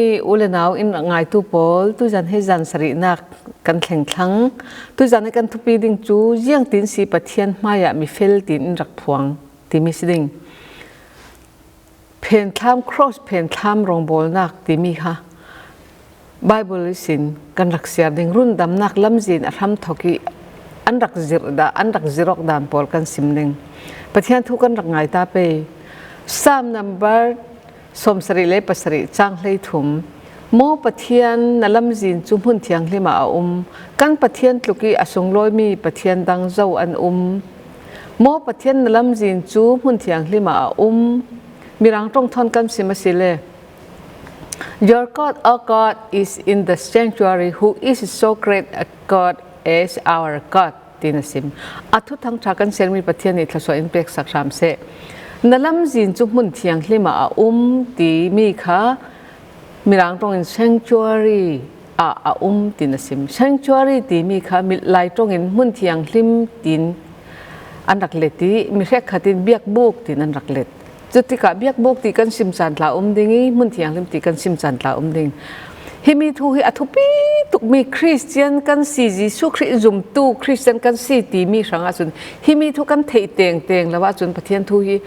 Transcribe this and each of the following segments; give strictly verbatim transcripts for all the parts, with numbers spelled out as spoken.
Hi u le nau in rak ngaitu pawl, tuzan hi zan sarihnak kan thleng thlang. Tuzan hi kan thupi ding cu ziangtin si Pathian hmaiah mi fel tiin in rak phuang timi si ding. Phenthlam, cross phenthlam rawngbawlnak timi kha Bible ihsin kan rak siar ding. Rundamnak lamzin a hram thok i an rak zirh dah, an rak zirh awk dan pawl kan sim ding. Pathian thu kan rak ngai ta pei. Psalm number sawmsarih le pasarih, cang hleithum. Maw Pathian, na lamzin cu hmun thianghlim ah a um. Kan Pathian tluk i a sunglawimi pathian dang zo an um. Maw Pathian, na lamzin cu hmun thianghlim ah a um. Mirang ṭong thawn kan sim a si le, "Your God, O God, is in the sanctuary, who is so great a God as our God," tiin a sim. A thuthang ṭha kan siarmi Pathian nih thluasuah in peksak hram seh. Na lamzin cu hmun thianghlim ah a um timi kha Mirang ṭong in sanctuary ah a um tiin a sim. Sanctuary timi kha mi-, Lai ṭong in hmun thianghlim tiin an rak let i, mi hrekkhat in biakbuk tiin an rak let. Cutikah biakbuk ti kan sim caan tla um ding i, hmun thianghlim ti kan sim caan tla um ding. Himi thu hi a thupi tukmi Khristian kan si, Jesuh Khrih zumtu Khristian kan si timi hrangah cun himi thu kan theih tengteng lo ahcun Pathian thu hi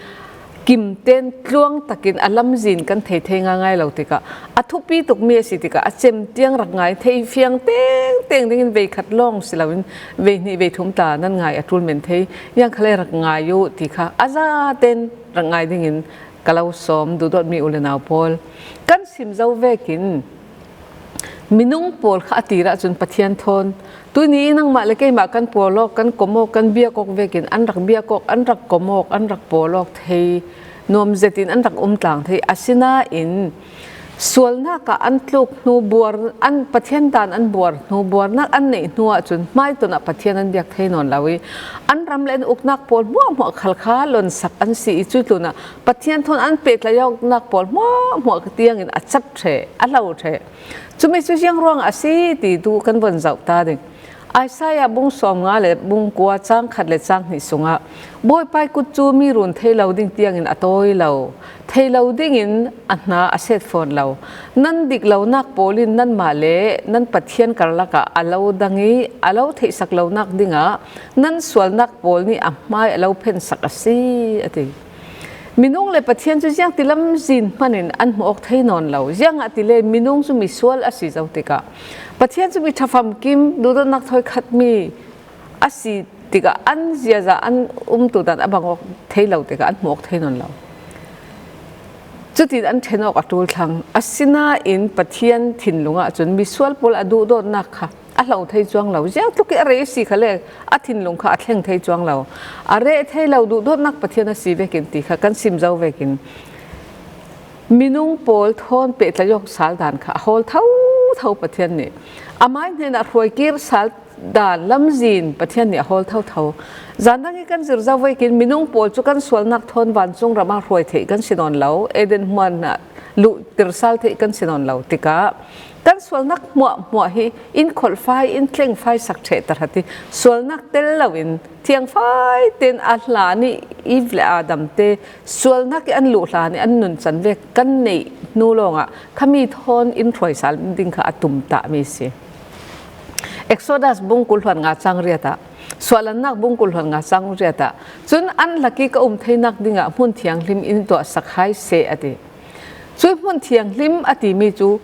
kimten tluang takin a lamzin kan thei thei ngaingai lo tikah a thupi tukmi a si tikah a cem tiang rak ngai thei fiang tengteng dingin veikhat lawng si loin veihnih veithum tla nan ngai a ṭul men thei. Ziang khal le rak ngai uh ti kha a zaten rak ngai dingin ka lo sawm, duhdawtmi u le nau pawl. Kan sim zo vekin minung pawl kha a tir ahcun Pathian thawn, "Tuini i nangmah le keimah kan pawl awk, kan kom awk, kan biak awk vekin an rak biak awk, an rak kom awk, an rak pawl awk thei nuam zetin an rak um tlang thei. Asinain sualnak ah an tluk hnu buar, an Pathian dan an buar hnu, buarnak an neih hnu ahcun hmaiton ah Pathian an biak thei nawn lo i, an ram le an uknak pawl hmuahhmuah khal kha lonsak an si i, cuih tlunah Pathian thawn an pehtlaih awknak pawl hmuahhmuah tiangin a cat ṭheh, a hlo ṭheh. Cumi cu ziang ruangah a si ti tu kan von zoh ta ding." Isaiah bung sawmnga le bung kua, cang khat le cang hnih sungah, "Bawipa ih kut cu mi run thei lo ding tiangin a tawi lo, thei lo dingin a hna a set fawn lo. Nan dik lonak pawl in nanmah le nan Pathian karlak ah a lo dang i, a lo theihsak lonak dingah nan sualnak pawl nih a hmai a lo phensak a si," a ti. Minung le Pathian cu ziangti lamzin hmanh in an hmuh awk thei nawn lo. Ziangahtile minung cu misual a si zo tikah, Pathian cu mi ṭha famkim, duhdawtnak thawi khatmi a si tikah, an ziaza an umtu dan a bang awk thei lo tikah an hmuh awk thei nawn lo. Cutin an ṭhen awk a ṭul thlang. Asinain Pathian thinlung ahcun misual pawl a duhdawtnak kha a hlo thei cuang lo. Ziangtluk i a reh a si khal le a thinlung kha a thleng thei cuang lo. A reh thei lo duhdawtnak Pathian a si vekin ti kha kan sim zo vekin minung pawl thawn pehtlaih awk sal dan kha a hawl thotho Pathian nih. Amai hnenah hruai kir sal dan lamzin Pathian nih a hawl thotho. Zan dang i kan zir zo vekin minung pawl cu kan sualnak thawn vancung ram ah hruai theih kan si nawn lo. Eden hmuan ah luhtir sal theih kan si nawn lo tikah, kan sualnak hmuahhmuah hi in kholhfai, in tlengfai sak ṭheh tahrat i, sualnak tel loin thiangfai tein a hlan i Eve le Adam te sualnak i an luh hlan i an nuncan vek kan neih hnu lawngah khami thawn in hruai sal ding kha a tumtahmi a si. Exodus bung kul hluan nga cang riat ah, Suahlannak bung kul hluan nga cang riat ah cun, "An hlak i ka um theinak dingah hmun thianghlim in tuahsak hai seh," a ti. Cuih hmun thianghlim a timi cu,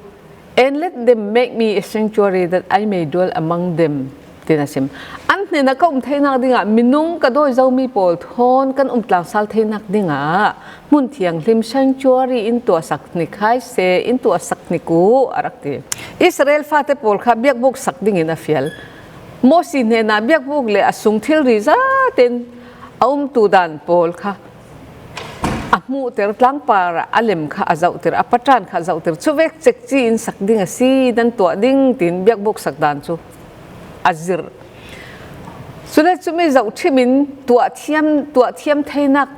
"And let them make me a sanctuary that I may dwell among them," tiin a sim. An hnenah ka um theinak dingah minung ka dawi zomi pawl thawn kan um tlang sal theinak dingah hmun thianghlim sanctuary in tuahsak hnik hai seh, in tuahsak hnik uh, a rak ti. Israel fate pawl kha biakbuk sak dingin a fial. Moses hnenah biakbuk le a sung thilri zaten a umtu dan pawl kha a hmuhter, tlangpar ah a lem kha a zohter, a paṭan kha a zohter, cuvek cekci in sak ding a si, nan tuah ding, tiin biakbuk sak dan cu a zirh. Cule cumi zohṭhim in tuahthiam, tuahthiam theinak,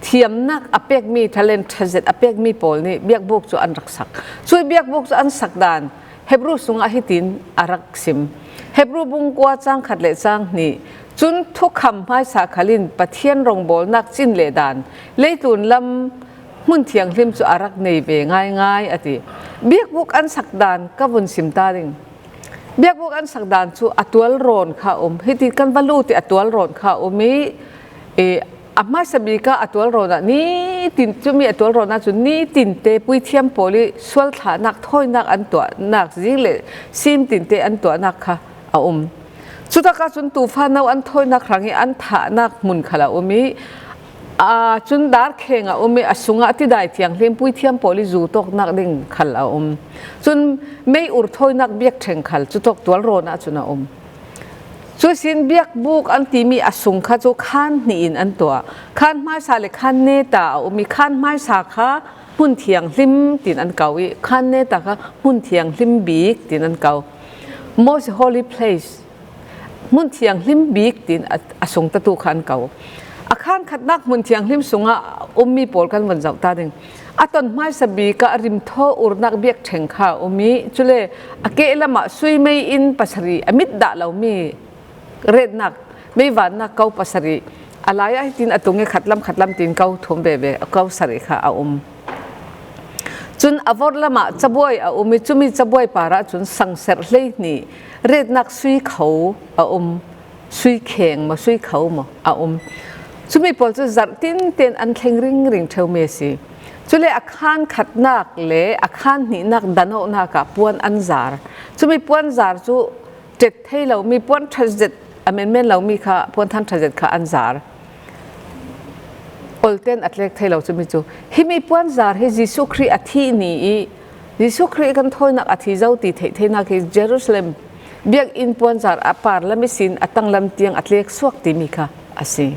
thiamnak a pekmi, talent ṭha zet a pekmi pawl nih biakbuk cu an rak sak. Cuih biakbuk cu an sak dan Hebru sungah hitin a rak sim. Hebru bung kua cang khat le cang hnih. Cun thukham hmaisa khal in Pathian rawngbawlnak cin le dan, leitlun lam hmun thianghlim cu a rak nei ve ngaingai a ti. Biakbuk an sak dan ka vun sim ta ding. Biakbuk an sak dan cu a tualrawn kha a um. Hiti kan va lut i a tualrawn kha a um i, i, a hmaisa bik ah a tualrawn ah nitin, cumi a tualrawn ah cun nitin te puithiam pawl i sualthlahnak thawinak an tuahnak zing le sim tin te an tuahnak kha a um. Cutak ah cun tuufa no an thawinak hrang i an thahnak hmun khal a um i, aa, cun darkheng a um i, a sungah tidai thianghlim puithiam pawl i zu tawknak ding khal a um. Cun mei ur thawinak biakṭheng khal cutawk tualrawn ah cun a um. Cuihsin biakbuk an timi a sung kha cu khaan hnih in an tuah. Khaan hmaisa le khaan neta a um i, khaan hmaisa kha hmun thianghlim tin an ko i, khaan neta kha hmun thianghlim bik tin an ko. Most holy place, hmun thianghlim bik tin a, a sungtatu kha an ko. A khaan khatnak hmun thianghlim sungah ummi pawl kan vun zoh ta ding. A ton hmaisa bik ah rimthaw urnak biakṭheng kha a um i, cule a kehlam ah sui mei in pasarih a mit dah lomi retnak, meivannak ko pasarih, a lai ah hitin a tung i khatlam khatlam tin ko thum veve, ko sarih kha a um. Cun a vorhlam ah cabuai a um i, cumi cabuai par ah cun sangserh hleihnih retnak sui kho a um, sui kheng maw, sui kho maw a um. Cumi pawl cu zarh tinten an thleng ringring ṭheumi a si. Cule a khaan khatnak le a khaan hnihnak danawhnak ah puan an zar. Cumi puan zar cu ṭet thei lomi, puan ṭha zet a menmen lomi kha, puanthan ṭha zet kha an zar. Olten a tlek thei lo cumi cu. Himi puan zar hi Jesuh Khrih a thih ni i Jesuh Khrih kan thawinak a thi zo ti theih theinak hi Jerusalem biakinn puan zar a parlam ihsin a tanglam tiang a tlek suak timi kha a si.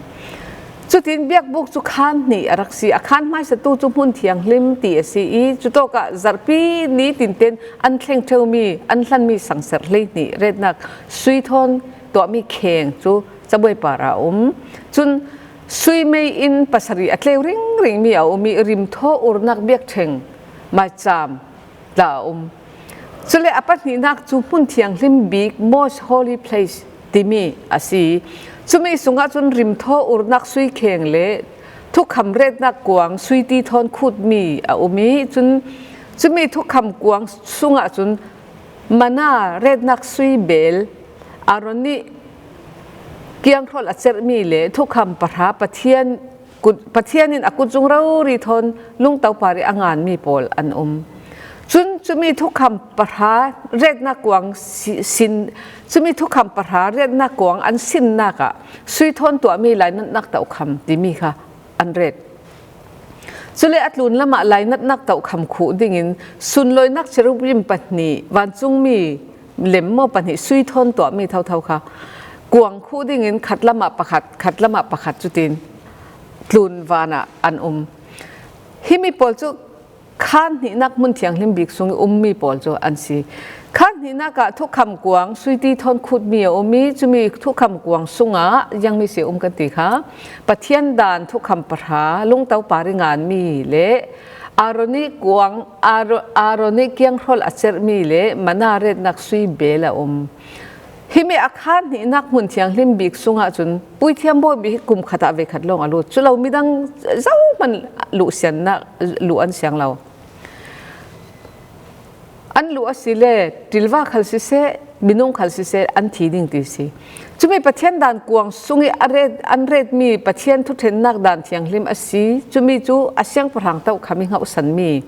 Cutin biakbuk cu khaan hnih a rak si. A khaan hmaisatu cu hmun thianghlim ti a si i, cutawk ah zarhpi ni tinten an thleng ṭheumi, an hlanmi sangserh hleihnih retnak sui thawn tuahmi kheng cu cabuai par ah a um. Cun sui mei in pasarih a tleu ringringmi a um i, rimthaw urnak biakṭheng, maicaam tla a um. Cule a pahnihnak cu hmun thianghlim bik, most holy place, timi a si. Cumi sungah cun rimthaw urnak sui kheng le thukham retnak kuang sui ti thawn khutmi a um i, cun cumi thukham kuang sungah cun mana retnak sui bel, Aaron nih kianghrolh a cerhmi le thukham pahra Pathian kut, Pathian in a kutzung rori thawn lungto par i a nganmi pawl an um. Cun cumi thukham pahra retnak kuang si-, sin, cumi thukham pahra retnak kuang an sinnak ah sui thawn tuahmi lainatnak tokham timi kha an ret. Cule a tlun lamah lainatnak tokham khuh dingin sunlawinak cherubim pahnih, vancungmi lem maw pahnih sui thawn tuahmi thotho kha kuang khuh dingin khat lamah pakhat, khat lamah pakhat cutin tlun vanah an um. Himi pawl cu khaan hnihnak hmun thianghlim bik sung i ummi pawl cu an si. Khaan hnihnak ah thukham kuang sui ti thawn khutmi a um i, cumi thukham kuang sungah ziangmi si a um kan ti kha, Pathian dan thukham pahra, lungto par i nganmi le Aaron ih kuang, Aaron, Aaron ih kianghrolh a cerhmi le mana retnak sui bel a um. Himi a khaan hnihnak hmun thianghlim bik sungah cun puithiam bawi bik hi kum khat ah veikhat lawng a lut. Cu lo midang zohman luh siannak, luh an siang lo. An luh a si le ṭilva khal siseh, minung khal siseh an thi ding ti si. Cumi Pathian dan kuang sung i a ret, an retmi Pathian thuṭhennak dan thianghlim a si. Cumi cu a siangpahrang tokham i hngauhsanmi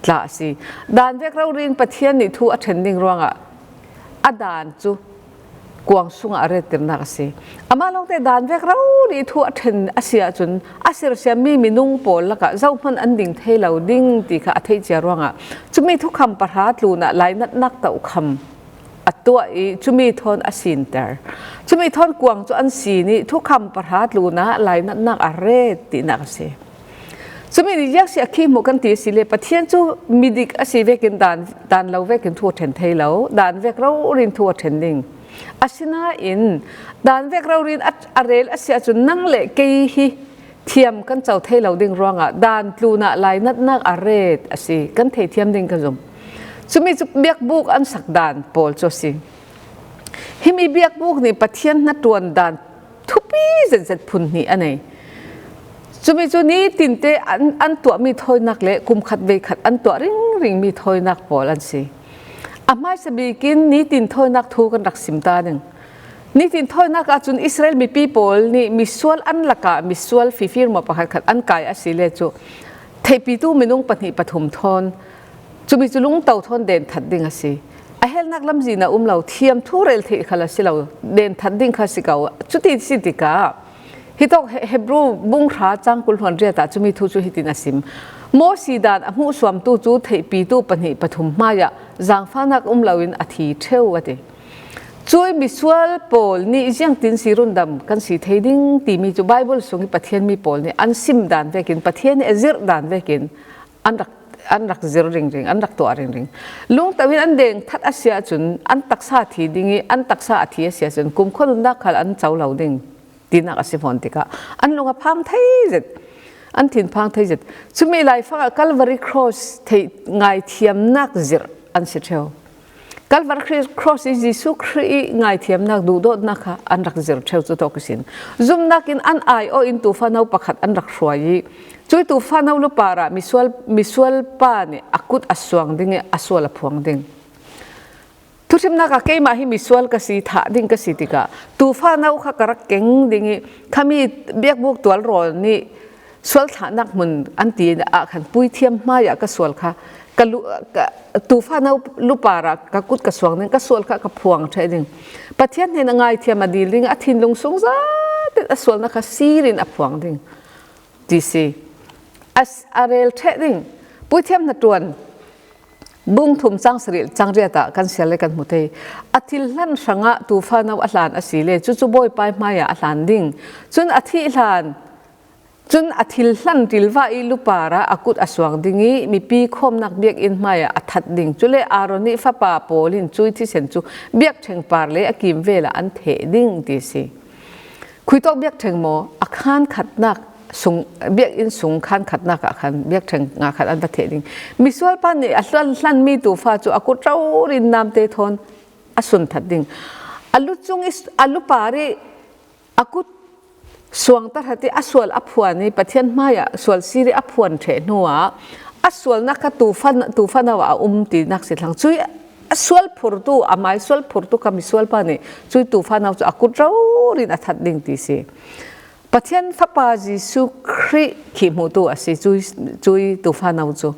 tla a si. Dan vek rori in Pathian nih thu a ṭhen ding ruangah a dan cu kuang sungah a rettirnak a si. Amah lawngte dan vek rori thu a ṭhen a si ahcun a sersiammi minung pawl lakah zohman an ding thei lo ding ti kha a theih cia ruangah cumi thukham pahra tlunah lainatnak tokham a tuah i cumi thawn a sinter. Cumi thawn kuang cu an sin i thukham pahra tlunah lainatnak a ret tinak a si. Cumi nih ziak si a khi hmuh kan ti a si le, Pathian cu midik a si vekin dan, dan lo vekin thu a ṭhen thei lo, dan vek rori in thu a ṭhen ding. Asinain dan vek rori in a, a rel a si ahcun nang le kei hi thiam kan co thei lo ding ruangah dan tlunah lainatnak a ret a si, kan theithiam ding ka zumh. Cumi cu biakbuk an sak dan pawl cu a si. Himi biakbuk nih Pathian hnaṭuan dan thupi zetzet phun hnih a nei. Cumi cu nitinte an, an tuahmi thawinak le kum khat vei khat an tuah ringringmi thawinak pawl an si. A hmaisa bikin nitin thawinak thu kan rak sim ta ding. Nitin thawinak ahcun Israel mipi pawl nih misual an lakah misual fifir maw pakhat khat an kai a si le cu theihpitu minung pahnih pathum thawn cumi cu lungto thawn denthat ding a si. A helnak lamzin a um lo, thiam thu rel theih khal a si lo, denthat ding kha si ko. Cuti si tikah hitawk Hebru bung hra cang kul hluan riat ah cumi thu cu hitin a sim. Mosi dan a hmuhsuamtu cu theihpitu pahnih pathum hmaiah zaangfahnak um loin a thi ṭheu a ti. Cui misual pawl nih ziangtin si rundam kan si thei ding timi cu Baibal sung i Pathian mi pawl nih an sim dan vekin, Pathian nih a zirh dan vekin an rak, an rak zir ringring, an rak tuah ringring. Lungto in an deng that a si ahcun an taksa a thi ding i an taksa a thi a si ahcun kumkhua nunnak khal an co lo ding tinak a si fawn tikah an lung a phang thei zet, an thin phang thei zet. Cumi laifangah Calvary Cross theih ngaithiamnak zirh an si ṭheu. Calvary Cross i Jesuh Khrih i ngaithiamnak duhdawtnak kha an rak zir ṭheu cu tawk ihsin zumnak in an aiawh in tuufa no pakhat an rak hruai i cui tuufa no lupar ah misual, misual pa nih a kut a suang ding i a sual a phuang ding. Thuhrimnak ah keimah hi misual ka si, thah ding ka si tikah tuufa no kha ka rak keng ding i khami biakbuk tualrawn nih sual thlahnak hmun an ti ah khan puithiam hmaiah ka sual kha ka lu, ka, tuufa no lupar ah ka kut ka suang ding, ka sual kha ka phuang ṭheh ding. Pathian hnen a ngaithiam a dil ding, a thinlung sung zat in a sualnak kha sir in a phuang ding ti si. A, a rel ṭheh ding. Puithiam hnaṭuan bung thum cang sarih cang riat ah kan siar le kan hmu thei. A thil hlan hrangah tuufa no a hlan a si le cucu Bawipa hmaiah a hlan ding. Cun a thih hlan, cun a thil hlan ṭilvah i lupar ah a kut a suang ding i mipi khawmnak biakinn hmaiah a that ding. Cule Aaron i fapa pawl in cui thisen cu biakṭheng par le a kimvel ah an theh ding ti si. Khuitawk biakṭheng maw, a khan khatnak sung, biakinn sung khan khatnak ah khan biakṭheng nga khat an va theh ding. Misual pa nih a hlan, hlanmi tuufa cu a kut rori in namte thawn a sunthat ding. A lu cung i, a lu par i a kut suang tahrat i a sual a phuan i Pathian hmaiah sual sir i a phuan ṭheh hnuah a sualnak kha tuufa, tuufa no ah a um tinak si thlang. Cui a sual phurtu, a mai sual phurtu kha misual pa nih cui tuufa no cu a kut rori in a that ding ti si. Pathian Fapa Jesuh Khrih khi hmutu a si, cui, cui tuufa no cu.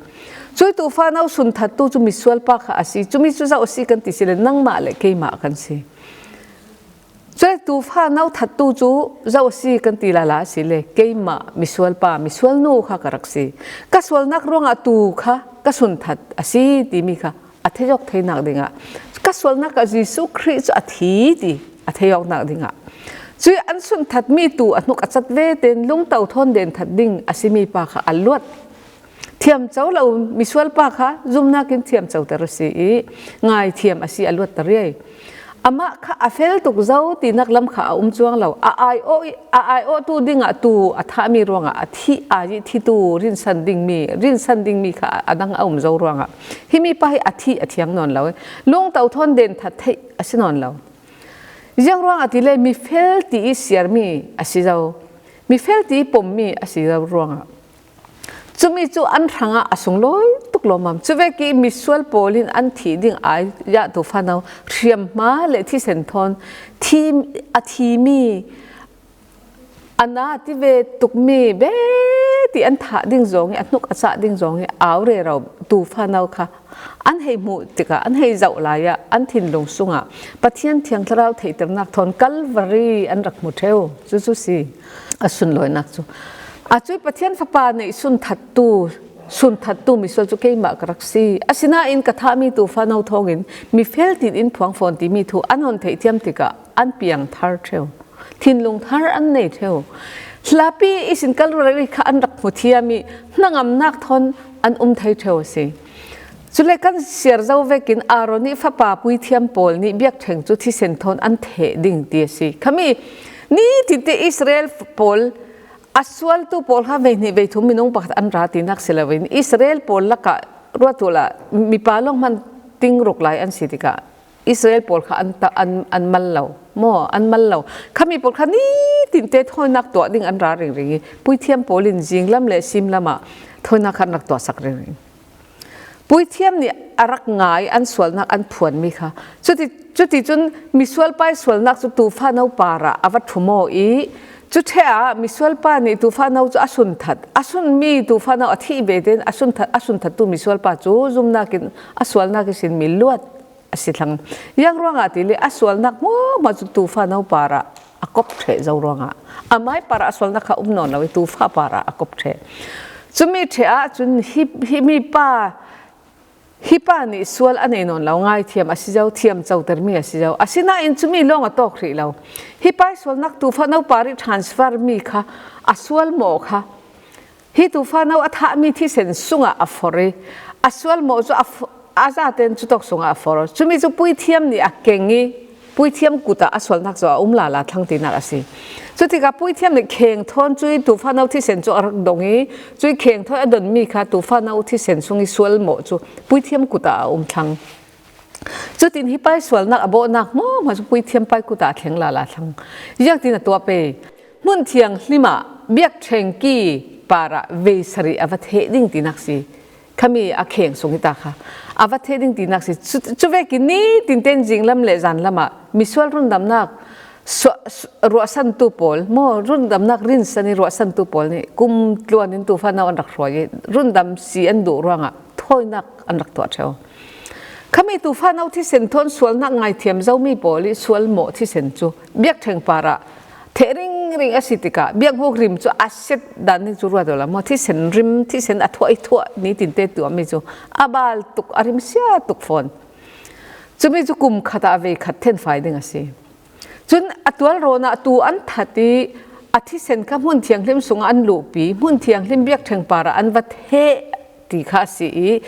Cui tuufa no sunthattu cu misual pa kha a si. Cumi cu zoh a si kan ti si le nangmah le keimah kan si. Cule tuufa no thattu cu zoh a si kan ti lala a si le keimah misual pa, misual nu kha ka rak si. Ka sualnak ruangah tuu kha ka sunthat a si timi kha a thei awk theinak dingah ka sualnak ah Jesuh Khrih cu a thi ti a thei awknak dingah cui an sunthatmi tuu a hnuk a cat ve tein lungto thawn denthat ding a simi pa kha a luat. Thiamco lo misual pa kha zumnak in thiamcoter a si i ngaithiam a si a luatter riai. Amah kha a fel tuk zo tinak lam kha a um cuang lo. A aiawh i, a aiawhtu dingah tuu a thahmi ruangah a thih ai i thitu rinsan dingmi, rinsan dingmi kha a dang a um zo ruangah himi pa hi a thih a thiang nawn lo. Lungto thawn denthat theih a si nawn lo. Ziang ruangah ti le mi fel ti i siarmi a si zo, mi fel ti i pommi a si zo ruangah. Cumi cu an hrangah a sunglawi tuk lawmmam. Cuvek i misual pawl in an thih ding ai ah tuufa no hriamhma le thisen thawn thi, a thimi a na ti ve tukmi be ti an thah ding zong i a hnuk a cah ding zong i au rero tuufa no kha an hei hmuh tikah an hei zoh lai ah an thinlung sungah Pathian Thiang Thlarau theihternak thawn Calvary an rak hmu ṭheu. Cucu si a sunlawinak cu. A cui Pathian Fapa neih sunthattu, sunthattu misual cu keimah ka rak si. Asinain ka thahmi tuufa no thawngin mi fel tin in phuang fawn timi thu an hon theihthiam tikah an piang thar ṭheu. Thinlung thar an nei ṭheu. Hlapi ihsin Calvary kha an rak hmu thiam i hnangamnak thawn an um thei ṭheu a si. Cule kan siar zo vekin Aaron i fapa puithiam pawl nih biakṭheng cu thisen thawn an theh ding ti a si. Khami nitinte Israel pawl a sualtu pawl kha veihnih veithum minung pakhat an ra tinak si loin Israel pawl lakah ruat uhla mipa lawng hman ting ruk lai an si tikah Israel pawl kha an, ta, an, an mal lo maw, an mal lo. Khami pawl kha nitinte thawinak tuah ding an ra ringring i, puithiam pawl in zinglam le simlam ah thawinak kha an rak tuahsak ringring. Puithiam nih a rak ngai an sualnak an phuanmi kha. Cuti, cuticun misual pa ih sualnak cu tuufa no parah a va ṭhu maw i, cu ṭheh ah misual pa nih tuufa no cu a sunthat. A sunmi tuufa no a thih ve tein a sunthat, a sunthattu misual pa cu zumnak in a sualnak ihsin mi luat a si thlang. Ziang ruangah ti le a sualnak hmuahhmuah cu tuufa no parah a kop ṭheh zo ruangah, amai parah a sualnak kha um nawn lo i tuufa parah a kop ṭheh. Cumi ṭheh ah cun hi, himi pa, hi pa nih sual a nei nawn lo, ngaithiam a si zo, thiam cotermi a si zo. Asinain cumi lawng a tawk hrih lo. Hi pa ih sualnak tuufa no parih transfer mi kha, a sual mawh kha hi tuufa no a thahmi thisen sungah a forh i, a sual mawh cu a f-, a zaten cutawk sungah a forh. Cumi cu puithiam nih a keng i, puithiam kut ah a sualnak cu a um lala thlang tinak a si. Cutikah puithiam nih kheng thawn cuih tuufa no thisen cu a rak dong i, cuih kheng thawn a donmi kha tuufa no thisen sung i sual mawh cu puithiam kut ah a um thlang. Cutin hi pa ih sualnak a bawhnak hmuahhmuah cu puithiam pa ih kut ah a thleng lala thlang. Ziangtin a tuah pei. Hmun thianghlim ah biakṭheng ki parah vei sarih a va theh ding tinak si. Khami a kheng sung hi ta kha. A va theh ding tinak si. Cu, cu vekin nitin tein zinglam le zanlam ah misual rundamnak sua-, su-, ruahsantu pawl maw, rundamnak rinsan i ruahsantu pawl nih kum tluan in tuufa no an rak hruai i, rundam si an duh ruangah thawinak an rak tuah ṭheu. Khami tuufa no thisen thawn sualnak ngaithiam zomi pawl i sual mawh thisen cu biakṭheng parah theh ringring a si tikah biakbuk rim cu a set dan ding cu ruat awla maw, thisen rim, thisen a thuah i thuah nitinte tuahmi cu a bal tuk, a rim sia tuk fawn. Cumi cu kum khat ah vei khat thenfai ding a si. Cun a tualrawn ah tuu an that i a thisen kha hmun thianghlim sungah an luhpi, hmun thianghlim biakṭheng parah an va theh ti kha a si i,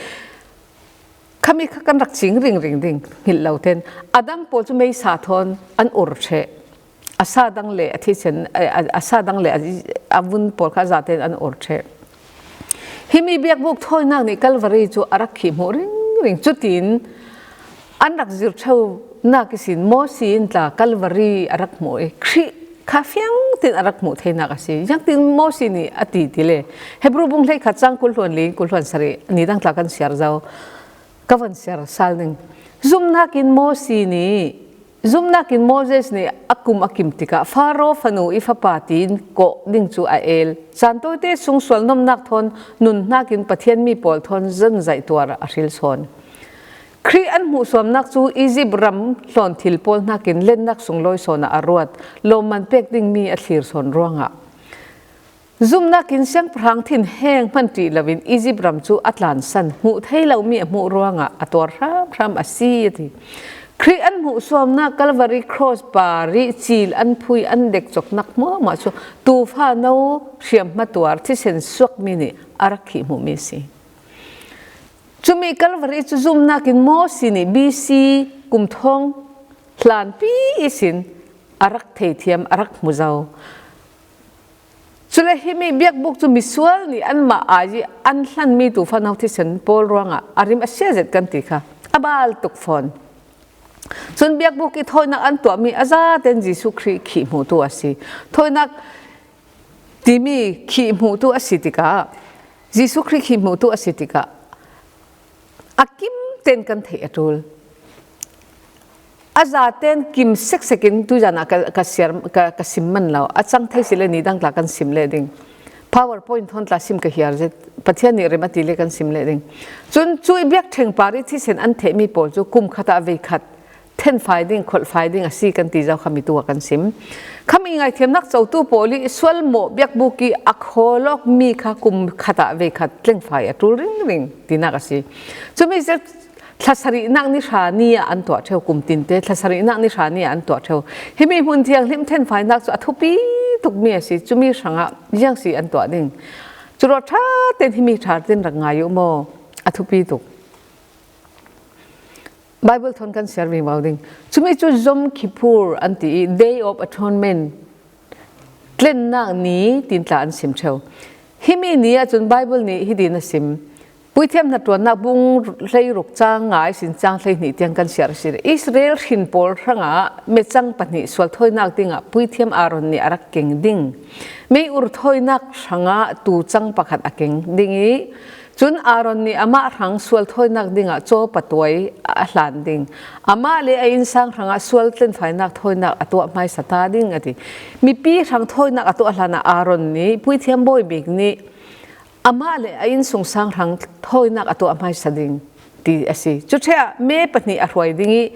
khami kha kan rak cing ringring ding hngilh lo tein a dang pawl cu meisa thawn an ur ṭheh. A sa dang le a thisen, a, a, a sa dang le a, a vun pawl kha zaten an ur ṭheh. Himi biakbuk thawinak nih Calvary cu a rak khih hmuh ringring. Cutin an rak zir ṭheunak ihsin Mosi in tla Calvary a rak hmuh i Khrih kha fiang tein a rak hmuh theinak a si. Ziangtin Mosi nih a ti ti le Hebru bung hleikhat cang kul hluan li kul hluan sarih ni dang tla kan siar zo. Ka von siar sal ning. Zumnak in Mosi nih, zumnak in Moses nih a kum a kim tikah Faro fanu i fapa tiin kawh ding cu a el. Caan tawite sung sual nomnak thawn nun hnakin Pathian mi pawl thawn zon zaih tuar a hril sawn. Khrih an hmuhsuamnak cu Izipt ram hlawnthil pawl hnakin lennak sunglawi sawn ah a ruat, lawmman pek dingmi a thlir sawn ruangah. Zumnak in siangpahrang thinheng hman ṭih loin Izipt ram cu a tlansan, hmuh thei lomi a hmuh ruangah a tuar hramhram a si, a ti. Khrih an hmuhsuamnak Calvary cross parih cil an phui, an dekcoknak hmuahhmuah cu tuufa no hriamhma tuar thisen suakmi nih a rak khih hmuhmi a si. Cumi Calvary cu zumnak in Mosi nih B C kum thawng hlanpi ihsin a rak theithiam, a rak hmu zo. Cule himi biakbuk cu misual nih anmah ai ih an hlanmi tuufa no thisen pawl ruangah a rim a sia zet kan ti kha a bal tuk fawn. Cun biakbuk ih thawinak an tuahmi a zaten Jesuh Khrih khih hmuhtu a si. Thawinak timi khih hmuhtu a si tikah, Jesuh Khrih khih hmuhtu a si tikah, a kim tein kan theih a ṭul. A zaten kim seksekin tuizan ah ka, ka siar, ka, ka sim man lo. A cang thei si le ni dang tla kan sim leh ding. PowerPoint thawn tla sim ka hiar zet. Pathian nih rem a ti le kan sim leh ding. Cun cuih biakṭheng parih thisen an thehmi pawl cu kum khat ah vei khat thenfai ding, kholhfai ding a si kan ti zo khami tu ah kan sim. Khami ngaithiamnak cotu pawl ih sualmawh biakbuk ih a khawlawkmi kha kum khat ah vei khat tlengfai a ṭul ringring tinak a si. Cumi zet thlasarihnak ni hra ni ah an tuah ṭheu, kum tinte thlasarihnak ni hra ni ah an tuah ṭheu. Himi hmun thianghlim thenfainak cu a thupi tukmi a si. Cumi hrangah ziang si an tuah ding. Curuah ṭha tein himi ṭha tein rak ngai uh maw? A thupi tuk. Bible thawn kan siar vivo ding. Cumi cu Yom Kippur an ti ih, Day of Atonement, tlennak ni, tin tla an sim ṭheu. Himi ni ahcun Bible nih hitin a sim, Puithiam hnaṭuannak bung hleiruk cang nga ihsin cang hleihnih tiang kan siar a si. Israel hrin pawl hrangah mecang pahnih sualthawinak dingah puithiam Aaron nih a rak keng ding. Mei ur thawinak hrangah tuucang pakhat a keng ding ih, cun Aaron nih amah hrang sualthawinak dingah caw patuai a hlan ding. Amah le a innsang hrangah sual tlenfainak thawinak a tuah hmaisa ta ding a ti. Mipi hrang thawinak a tuah hlanah Aaron nih puithiam bawi bik nih amah le a innsungsang hrang thawinak a tuah hmaisa ding ti a si. Cuṭheh ah me pahnih a hruai ding ih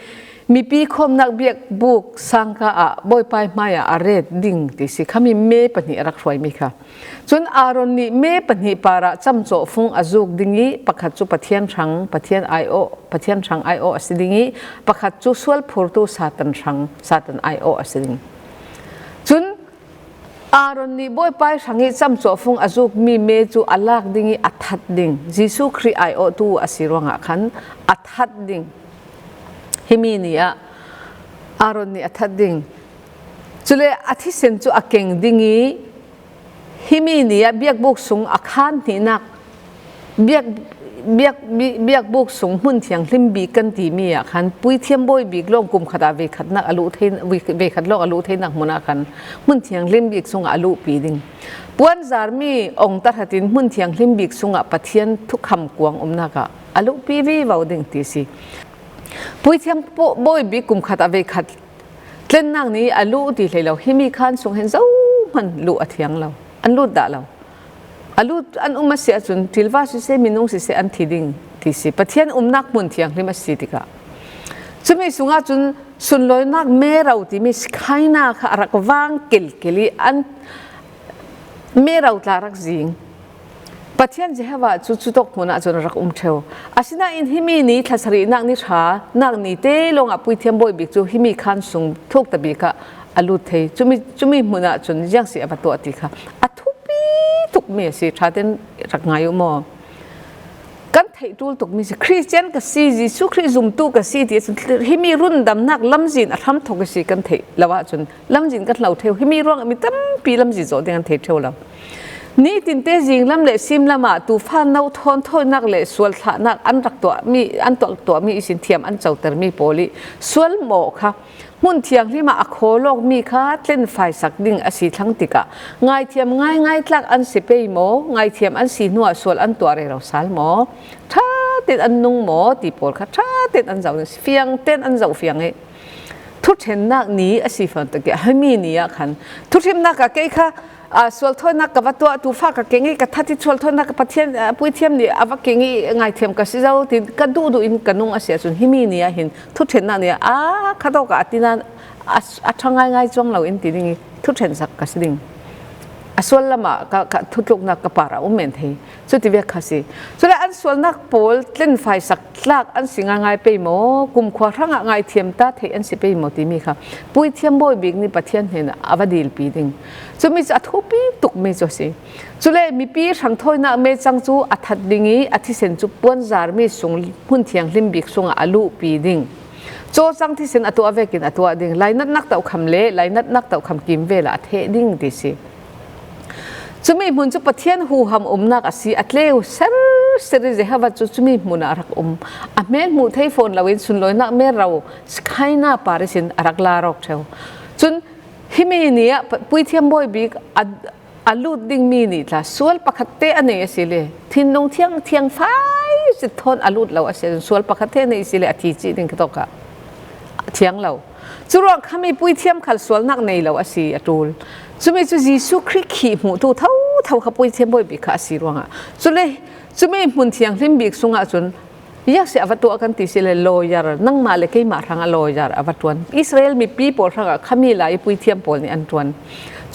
mipi khawmnak biakbuk sangka ah Bawipa ih hmaiah a ret ding ti si. Khami me pahnih a rak hruaimi kha. Cun Aaron nih me pahnih parah camcawhfung a zuk ding ih pakhat cu Pathian hrang, Pathian aiawh, Pathian hrang aiawh a si ding ih pakhat cu sual phurtu Satan hrang, Satan aiawh a si ding. Cun Aaron nih Bawipa ih hrangih camcawhfung a zukmi me cu a lak ding ih a that ding. Jesuh Khrih aiawhtu a si ruangah khan a that ding. Himi ni ah Aaron nih a that ding. Cule a thisen cu a keng ding ih himi ni ah biakbuk sung a khan hnihnak biak, biak, bi-, biakbuk sung hmun thianghlim bik kan timi ah khan puithiam bawi bik lawng kum khat ah veikhatnak a luh thei, vei-, veikhat lawng a luh theinak hmun ah khan hmun thianghlim bik sungah a luhpi ding. Puanzarmi ong tahratin hmun thianghlim bik sungah Pathian thukham kuang umnak ah a luhpi vivo ding ti si. Puithiam baw-, bawi bik kum khat ah veikhat tlennak ni a luh ti hlei lo, himi khan sung hin zohman luh a thiang lo, an lut dah lo. A lut an um a si ahcun ṭilva siseh, minung siseh an thi ding ti si. Pathian umnak hmun thianghlim a si tikah cumi sungah cun sunlawinak mero timi Shekhinah kha a rak vang kelkel ih an mero tla rak zing. Pathian Jehovah cu cutok hmun ahcun a rak um ṭheu. Asinain himi ni thlasarihnak ni ṭha nak ni te lawngah puithiam bawi bik cu himi khan sung thukta bik ah a lut thei. Cumi, cumi hmun ahcun ziang si a va tuah ti kha a thupi tukmi a si. Ṭha tein rak ngai uh maw? Kan theih ṭul tukmi si. Khristian ka si, Jesuh Khrih zumtu ka si ti ahcun himi rundamnak lamzin a hramthawk a si kan theih lo ahcun lamzin kan hlo ṭheu. Himi ruangah mi tampi lamzin zawh ding an thei ṭheu lo. Nitinte zinglam le simlam ah tuufa no thawn thawinak le sualthlahnak an rak tuahmi, an tuah, tuahmi ihsin thiam an cotermi pawl ih sual mawh kha hmun thianghlim ah a khawlawkmi kha tlenfaisak ding a si thlang tikah ngaithiam ngaingai tlak an si pei maw? Ngaithiam an si hnuah sual an tuah rero sal maw? Ṭha tein an nung maw? Ti pawl kha ṭha tein an zoh ding, fiang tein an zoh fiang ih thuṭhennak ni a si fawn tikah himi ni ah khan thuṭhimnak ah kei kha, aa, sualthawinak ka va tuah, tuufa ka keng ih ka that ih sualthawinak ka Pathian, aa, puithiam nih a va keng ih ngaithiam ka si zo, ti ka duhduh in ka nung a si ahcun himi ni ah hin thuṭhennak ni ah, aa, khatawk ah a ti nain a, a ṭha ngaingai cuang lo in ti ding ih thuṭhensak ka si ding. A sual lamah ka, ka thutluknak ka parah um men thei. Cuti vek kha si. Cule an sualnak pawl tlenfaisak tlak an si ngaingai pei maw? Kumkhua hrangah ngaithiam ta theih an si pei maw timi kha puithiam bawi bik nih Pathian hnenah a va dilpi ding. Cumi cu a thupi tukmi cu a si. Cule mipi hrangthawinak mecang cu a that ding ih a thisen cu puanzarmi sung hmun thianghlim bik sungah a luhpi ding. Cawcang thisen a tuah vekin a tuah ding. Lainatnak tokham le lainatnak tokham kimvel ah a theh ding ti si. Cumi hmun cu Pathian huham umnak a si, a tleu serser ih Jehovah cu cumi hmun ah a rak um. A hmel hmuh thei fawn loin sunlawinak mero Shekhinah par ihsin a rak lar awk ṭheu. Cun himi ni ah pa-, puithiam bawi bik a, a lut dingmi nih tla sual pakhat te a nei a si le thinlung thiang, thiangfai zet thawn a lut lo a si ahcun sual pakhat te a nei a si le a thi cih ding khatawk ah thiang lo. Curuangah khami puithiam khal sualnak nei lo a si a ṭul. Cumi cu Jesuh Khrih khih hmuhtu thotho kha puithiam bawi bik kha a si ruangah. Cule cumi hmun thianghlim bik sungah cun ziang si a va tuah kan ti si le lawyer, nangmah le keimah hrangah lawyer a va ṭuan. Israel mipi pawl hrangah khami lai ih puithiam pawl nih an ṭuan.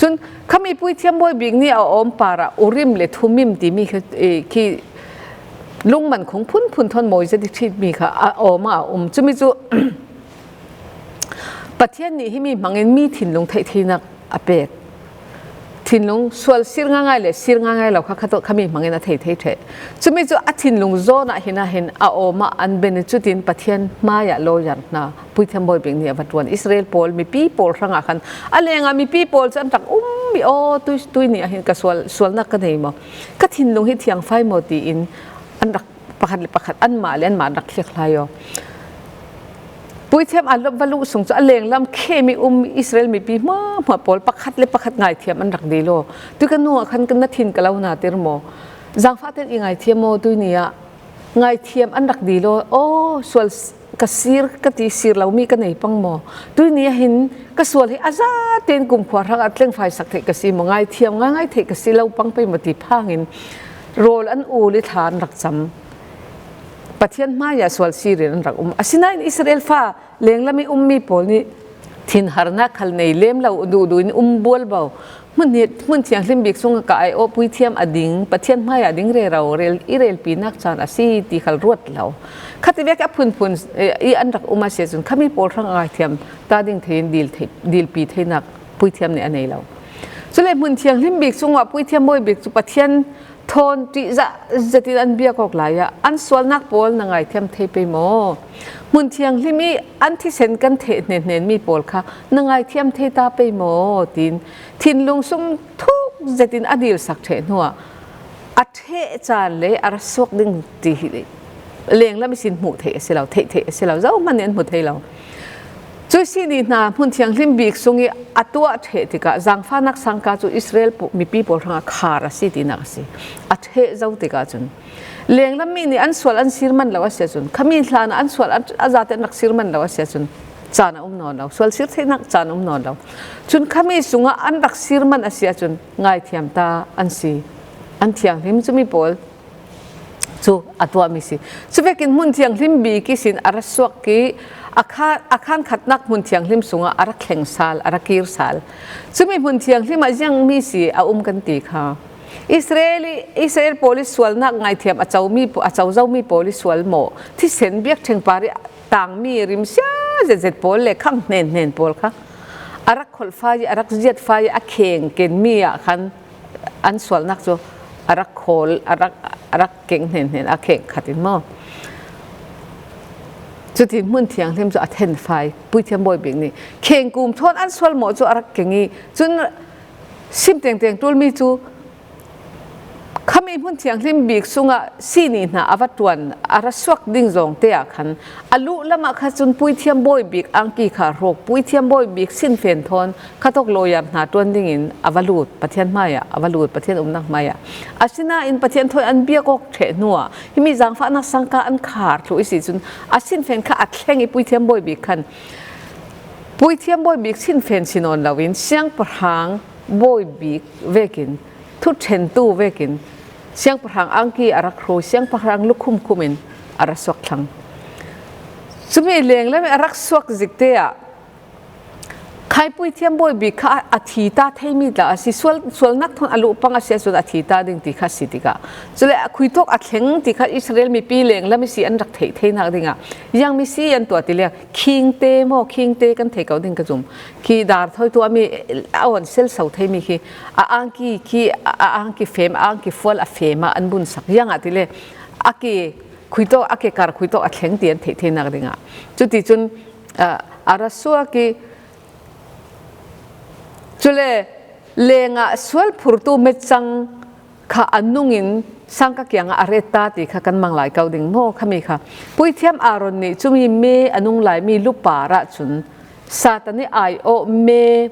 Cun khami puithiam bawi bik nih a awm parah Urim le Thumim timi khi, eh, khi lungman khung phunphun thawn mawi zet ih ṭhitmi kha a awm ah a um. Cumi cu Pathian nih himi hmangin mi thinlung theih theinak a pek. Thinlung sual sir ngaingai le sir ngaingai lo kha khatawk khami hmangin a thei thei ṭheh. Cumi cu a thinlung zawn ah hin ah hin a awm ah an ben ih cutin Pathian hmaiah lawyer hna puithiam bawi bik nih a va ṭuan. Israel pawl mipi pawl hrangah khan a lengah mipi pawl cu an rak um ih aw tui, tui ni ah hin ka sual, sualnak ka nei maw? Ka thinlung hi thiangfai maw? Tiin an rak Pakhat le pakhat anmah le anmah an rak thliak hlai aw. Puithiam a lop va luh sung cu a lenglam khem i um Israel mipi hmuahhmuah pawl pakhat le pakhat ngaithiam an rak dil aw. Tui ka nu ah khan na thin ka lo na tir maw? Zangfah ten i ngaithiam maw tui ni ah? Ngaithiam an rak dil aw. Aw, sual ka sir ka ti, sir lomi ka nei pang maw? Tui ni ah hin ka sual hi a za tein kumkhua hrang a tlengfai sak theih ka si maw? Ngaithiam ngaingai theih ka si lo pang pei maw ti phangin rawl an ul i thla an rak cam. Pathian hmai ah sual sir in an rak um. Asinain Israel fa lenglam i ummi pawl nih thinharnak khal nei lem lo, duhduh in um bual bo. Hmun hi, hmun thianghlim bik sungah ka aiawh puithiam a ding, Pathian hmai ah ding rero, rel, i relpinak caan a si ti khal ruat lo. Khati vek a phunphun, eh, i an rak um a si ahcun, khami pawl hrang a ngaithiam ta ding thei in dil thei, dilpi theinak puithiam nih a nei lo. Cule hmun thianghlim bik sungah puithiam bawi bik cu Pathian thawn ṭih zah zetin an biak awk lai ah an sualnak pawl na ngaithiam thei pei maw? Hmun thianghlim i an thisen kan theh hnenhnenmi pawl kha na ngaithiam thei ta pei maw? Tiin thinlung sung thuk zetin a dilsak ṭheh hnuah a ṭheh caan le a ra suak ding ti hi lenglam ihsin hmuh theih a si lo, theih theih a si lo, zohman nih an hmu thei lo. Cuih si ni hna hmun thianghlim bik sung i a tuah ṭheh tikah zangfahnak sangka cu Israel pu-, mipi pawl hrangah khar a si tinak a si. A ṭheh zo tikah cun lenglam mi nih an sual an sir man lo a si ahcun, khami hlan ah an sual an, a zate an rak sir man lo a si ahcun, caan a um nawn lo, sual sir theinak caan a um nawn lo. Cun khami sungah an rak sir man a si ahcun, ngaithiam ta an si. An thianghlim cumi pawl cu a tuahmi si. Cuvekin hmun thianghlim bik ihsin a ra suak i a kha-, a khan khatnak hmun thianghlim sungah a ra thleng sal, a ra kir sal. Cumi hmun thianghlim ah ziangmi si a um kan ti kha. Israel i, Israel pawl i sualnak ngaithiam a comi, a co zomi pawl i sual maw? Thisen biakṭheng par i tangmi rimsia zetzet pawl le khang hnenhnen pawl kha a rak kholhfai i, a rak ziatfai i, a kheng kenmi ah khan an sualnak cu a rak khawl, a rak, a rak keng hnenhnen, a kheng khat in maw? Cutin hmun thianghlim cu a thenfai, puithiam bawi bik nih kheng kum thawn an sual maw cu a rak keng i, cun sim tengteng ṭulmi cu khami hmun thianghlim bik sungah si ni hna a va ṭuan, a ra suak ding zawngte ah khan a luh lamah kha cun puithiam bawi bik angki kha a hrawk, puithiam bawi bik sinfen thawn khatawk lawyer hna ṭuan dingin a va lut, Pathian hmaiah a va lut, Pathian umnak hmaiah. Asinain Pathian thawi an biak awk ṭheh hnuah himi zangfahnak sangka an khar thluh i si cun a sinfen kha a thleng i puithiam bawi bik khan puithiam bawi bik sinfen si nawn loin siangpahrang bawi bik vekin, thuṭhentu vekin, siangpahrang angki a rak hru, siangpahrang lukhum khum in a ra suak thlang. Cumi lenglam i a rak suak zikte ah khai puithiam bawi bik kha a thi ta theimi tla a si, sual, sualnak thawn a luh pang a si ahcun a thi ta ding ti kha a si tikah, cule a khuitawk a thleng ti kha Israel mipi lenglam i si an rak theih theinak dingah ziangmi si an tuah ti le, khingte maw, khingte kan thei ko ding ka zum. Khi dar thawi tuahmi a awn selso theimi khi a angki, khi a, a angki fem, a angki fual a fem ah an bunsak. Ziangah ti le a ke khuitawk, a ke kar khuitawk a thleng ti an theih theinak dingah. Cuticun, ah, a ra suak i, cule lengah sual phurtu mecang kha a nungin sangka kiangah a ret ta ti kha kan mang lai ko ding maw? Khami kha puithiam Aaron nih cumi me a nung laimi lu par ah cun Satan i aiawh me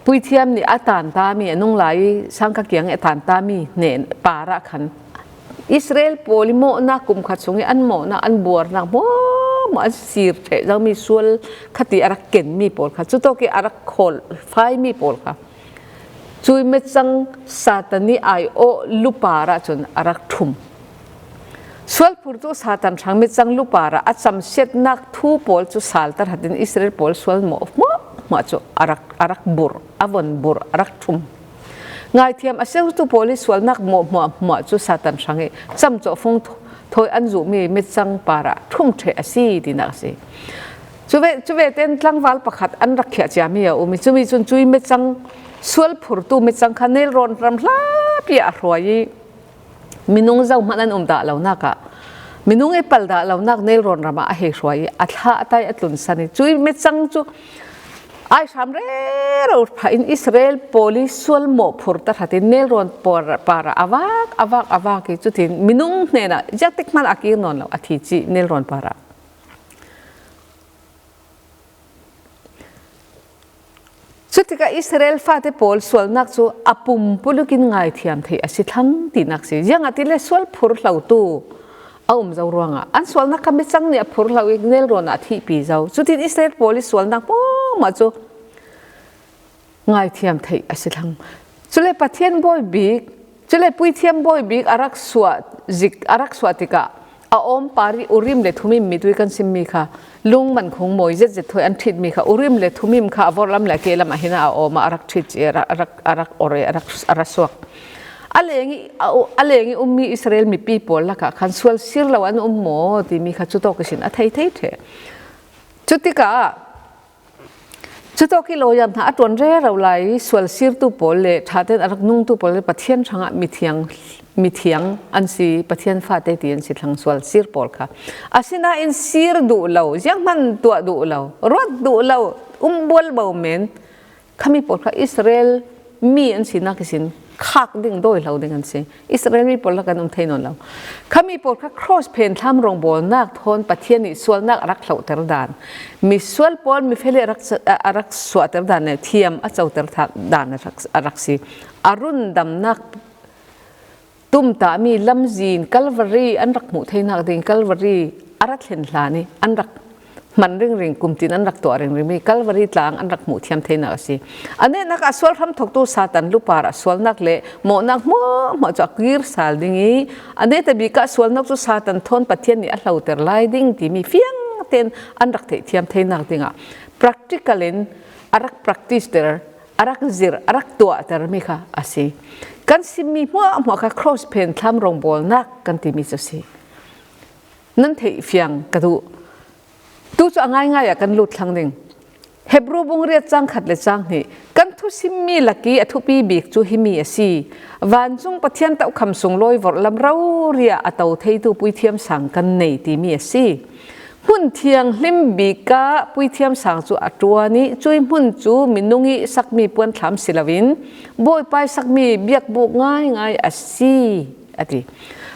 puithiam nih a tan tami, a nung lai i sangka kiang i a tan tami hnen par ah khan Israel pawl i mawhnak kum khat sung i an mawhnak, an buarnak hmuahhmuah an sir ṭheh zomi sual khati a rak kenmi pawl kha, cutawk i a rak khawl faimi pawl kha, cui mecang Satan i aiawh lu par ah cun a rak ṭhum. Sual phurtu Satan hrang mecang lu par ah a camsiatnak thu pawl cu sal tahratin Israel pawl sual mawh hmuahhmuah cu a rak, a rak burh, a von burh, a rak ṭhum. Ngaithiam a siotu pawl i sualnak mawh hmuahhmuah cu Satan hrang i camcawhfung thaw-, thawi an zuhmi mecang par ah ṭhum ṭheh a si tinak a si. Cuve, cuvete in tlangval pakhat an rak khiah ciami a um i, cumi cun cui mecang, sual phurtu mecang kha nelrawn ram hlapi ah a hruai i, minung zohmanh an um dah lonak ah, minung i pal dah lonak nelrawn ram ah a hei hruai i, a thlah a tai a tlunsan i, cui mecang cu Ai hram rero pha in Israel pawl i sual mawh phur ta hratin nelrawn par, parah a vak, a vak, a vak i cutin minung hnenah ziaktik hman a kir nawn lo, a thi ci nelrawn parah. Cutikah Israel fate pawl sualnak cu a pumpulikin ngaithiam theih a si thlang tinak si. Ziangahtile sual phur hlotu a um zo ruangah an sualnak kha micang nih a phur hlo i nelrawn ah a thihpi zo. Cutin Israel pawl i sualnak pawngmah cu ngaithiam theih a si thlang. Cule Pathian bawi bik, cule puithiam bawi bik a rak suah zik, a rak suah tikah a awm par i Urim le Thumim mitui kan simmi kha lungman khung mawi zetzet thuai an ṭhitmi kha Urim le Thumim kha a vorhlam le a kehlam ah hin a awm ah a rak ṭhit ci, a rak, a rak, a rak awr i a rak, a rak suak. A leng i, a, a leng i ummi Israel mipi pawl lakah khan sual sir lo an um maw timi kha cutawk ihsin a thei thei ṭheh. Cutikah cutawk i lawia hna a ṭuan rero lai i sual sirtu pawl le ṭhaten a rak nungtu pawl le Pathian hrangah mithiang, mithiang an si, Pathian fate ti an si thlang sual sir pawl kha. Asinain sir duh lo, zianghman tuah duh lo, ruat duh lo, um bual bo men, khami pawl kha Israel mi an sinak ihsin khak ding, dawi hlo ding an si. Israel mi pawl lak an um thei nawn lo. Khami pawl kha cross phenthlam rawngbawlnak thawn Pathian nih sualnak a rak hlohter dan, misual pawl mifel i a rak, a rak suahter dan le thiam a coter dan a rak, a rak si. A rundamnak tumtahmi lamzin Calvary an rak hmuh theinak ding, Calvary a rak thlen hlan i an rak hman ringring, kumtin an rak tuah ringringmi Calvary tlang an rak hmuh thiam theinak a si. A netnak ah sual hramthoktu Satan lupar ah sualnak le mawhnak hmuahhmuah cu a kir sal ding i, a neta bik ah sualnak cu Satan thawn Pathian nih a hlohter lai ding timi fiang tein an rak theih thiam theinak dingah practical in a rak practice ter, a rak zir, a rak tuahtermi kha a si. Kan simmi hmuahhmuah kha cross phenthlam rawngbawlnak kan timi cu a si. Nan theih fiang ka duh. Tu cu a ngaingai ah kan lut thlang ding. Hebru bung riat cang khat le cang hnih, kan thusimmi lak i a thupi bik cu himi a si. Vancung Pathian tokham sunglawi vorhlam rori ah a to theitu puithiam sang kan nei timi a si. Hmun thianghlim bik ah puithiam sang cu a ṭuan i cui hmun cu minung i sakmi puanthlam si loin Bawipa i sakmi biakbuk ngaingai a si, a ti.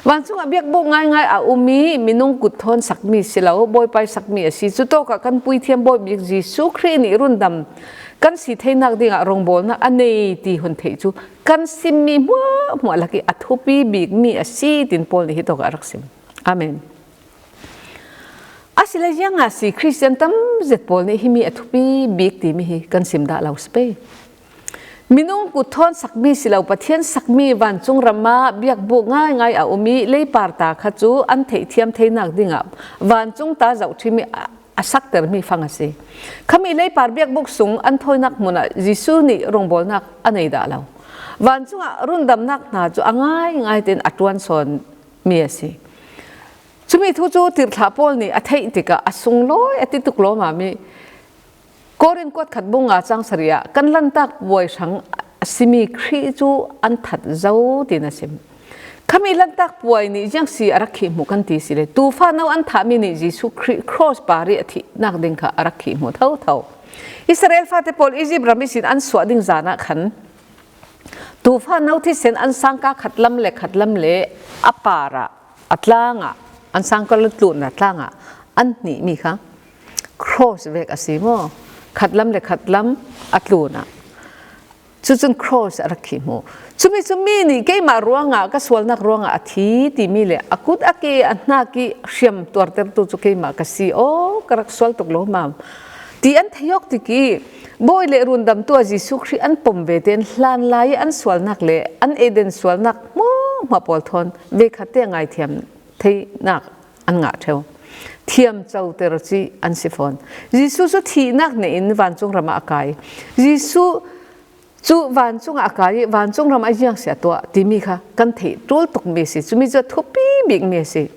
Vancung ah biakbuk ngaingai a um i minung kut thawn sakmi si lo, Bawipa i sakmi a si. Cutawk ah kan puithiam bawi bik Jesuh Khrih nih rundam kan si theinak dingah rawngbawlnak a nei ti hun theih cu kan simmi hmuahhmuah lak i a thupi bikmi a si, tin Paul nih hitawk ah a rak sim. Amen. Asile ziangah si Khristian tam zet pawl nih himi a thupi bik timi hi kan sim dah lo si pei. Minung kut thawn sakmi si lo, Pathian sakmi vancung ram ah biakbuk ngaingai a um i leipar ta kha cu an theihthiam theinak dingah vancung ta zohṭhim i a, a saktermi fang a si. Khami leipar biakbuk sung an thawinak hmun ah Jesuh nih rawngbawlnak a nei dah lo. Vancung ah rundamnak hna cu a ngaingai tein a ṭuan sawn mi a si. Cumi thu cu tirhthlah Paul nih a theih tikah a sunglawi a ti tuk lawmam i Korin kuat khat bung nga cang sarih ah kan lantak puai hrang a simi Khrih cu an that zo, tiin a sim. Khami lantak puai nih ziang si a rak khih hmuh kan ti si le, tuufa no an thahmi nih Jesuh Khrih cross par i a thihnak ding kha a rak khih hmuh thotho. Israel fate pawl Izipt ram ihsin an suah ding zan ah khan tuufa no thisen an sangka khatlam le khatlam le a parah a tlangah, an sangka le tlunah tlangah an hnihmi kha cross vek a si maw? Khatlam le khatlam a tlunah. Cucun cross a rak khih hmuh. Cumi cu mi nih keimah ruangah, ka sualnak ruangah a thi timi le a kut a ke a hnak i hriam tuartertu cu keimah ka si. Aw, ka rak sual tuk lawmam, ti an thei awk tik i, Bawi le rundamtu ah Jesuh Khrih an pom ve tein hlanlai i an sualnak le an Eden sualnak hmuahhmuah pawl thawn vekhat te ngaithiam theinak an ngah ṭheu. Thiam coter ci an si fawn. Jesuh cu thihnak neih in vancung ram ah a kai. Jesuh cu vancung ah a kai i vancung ram ah ziang si a tuah timi kha kan theih ṭul tukmi a si. Cumi cu a thupi bikmi a si.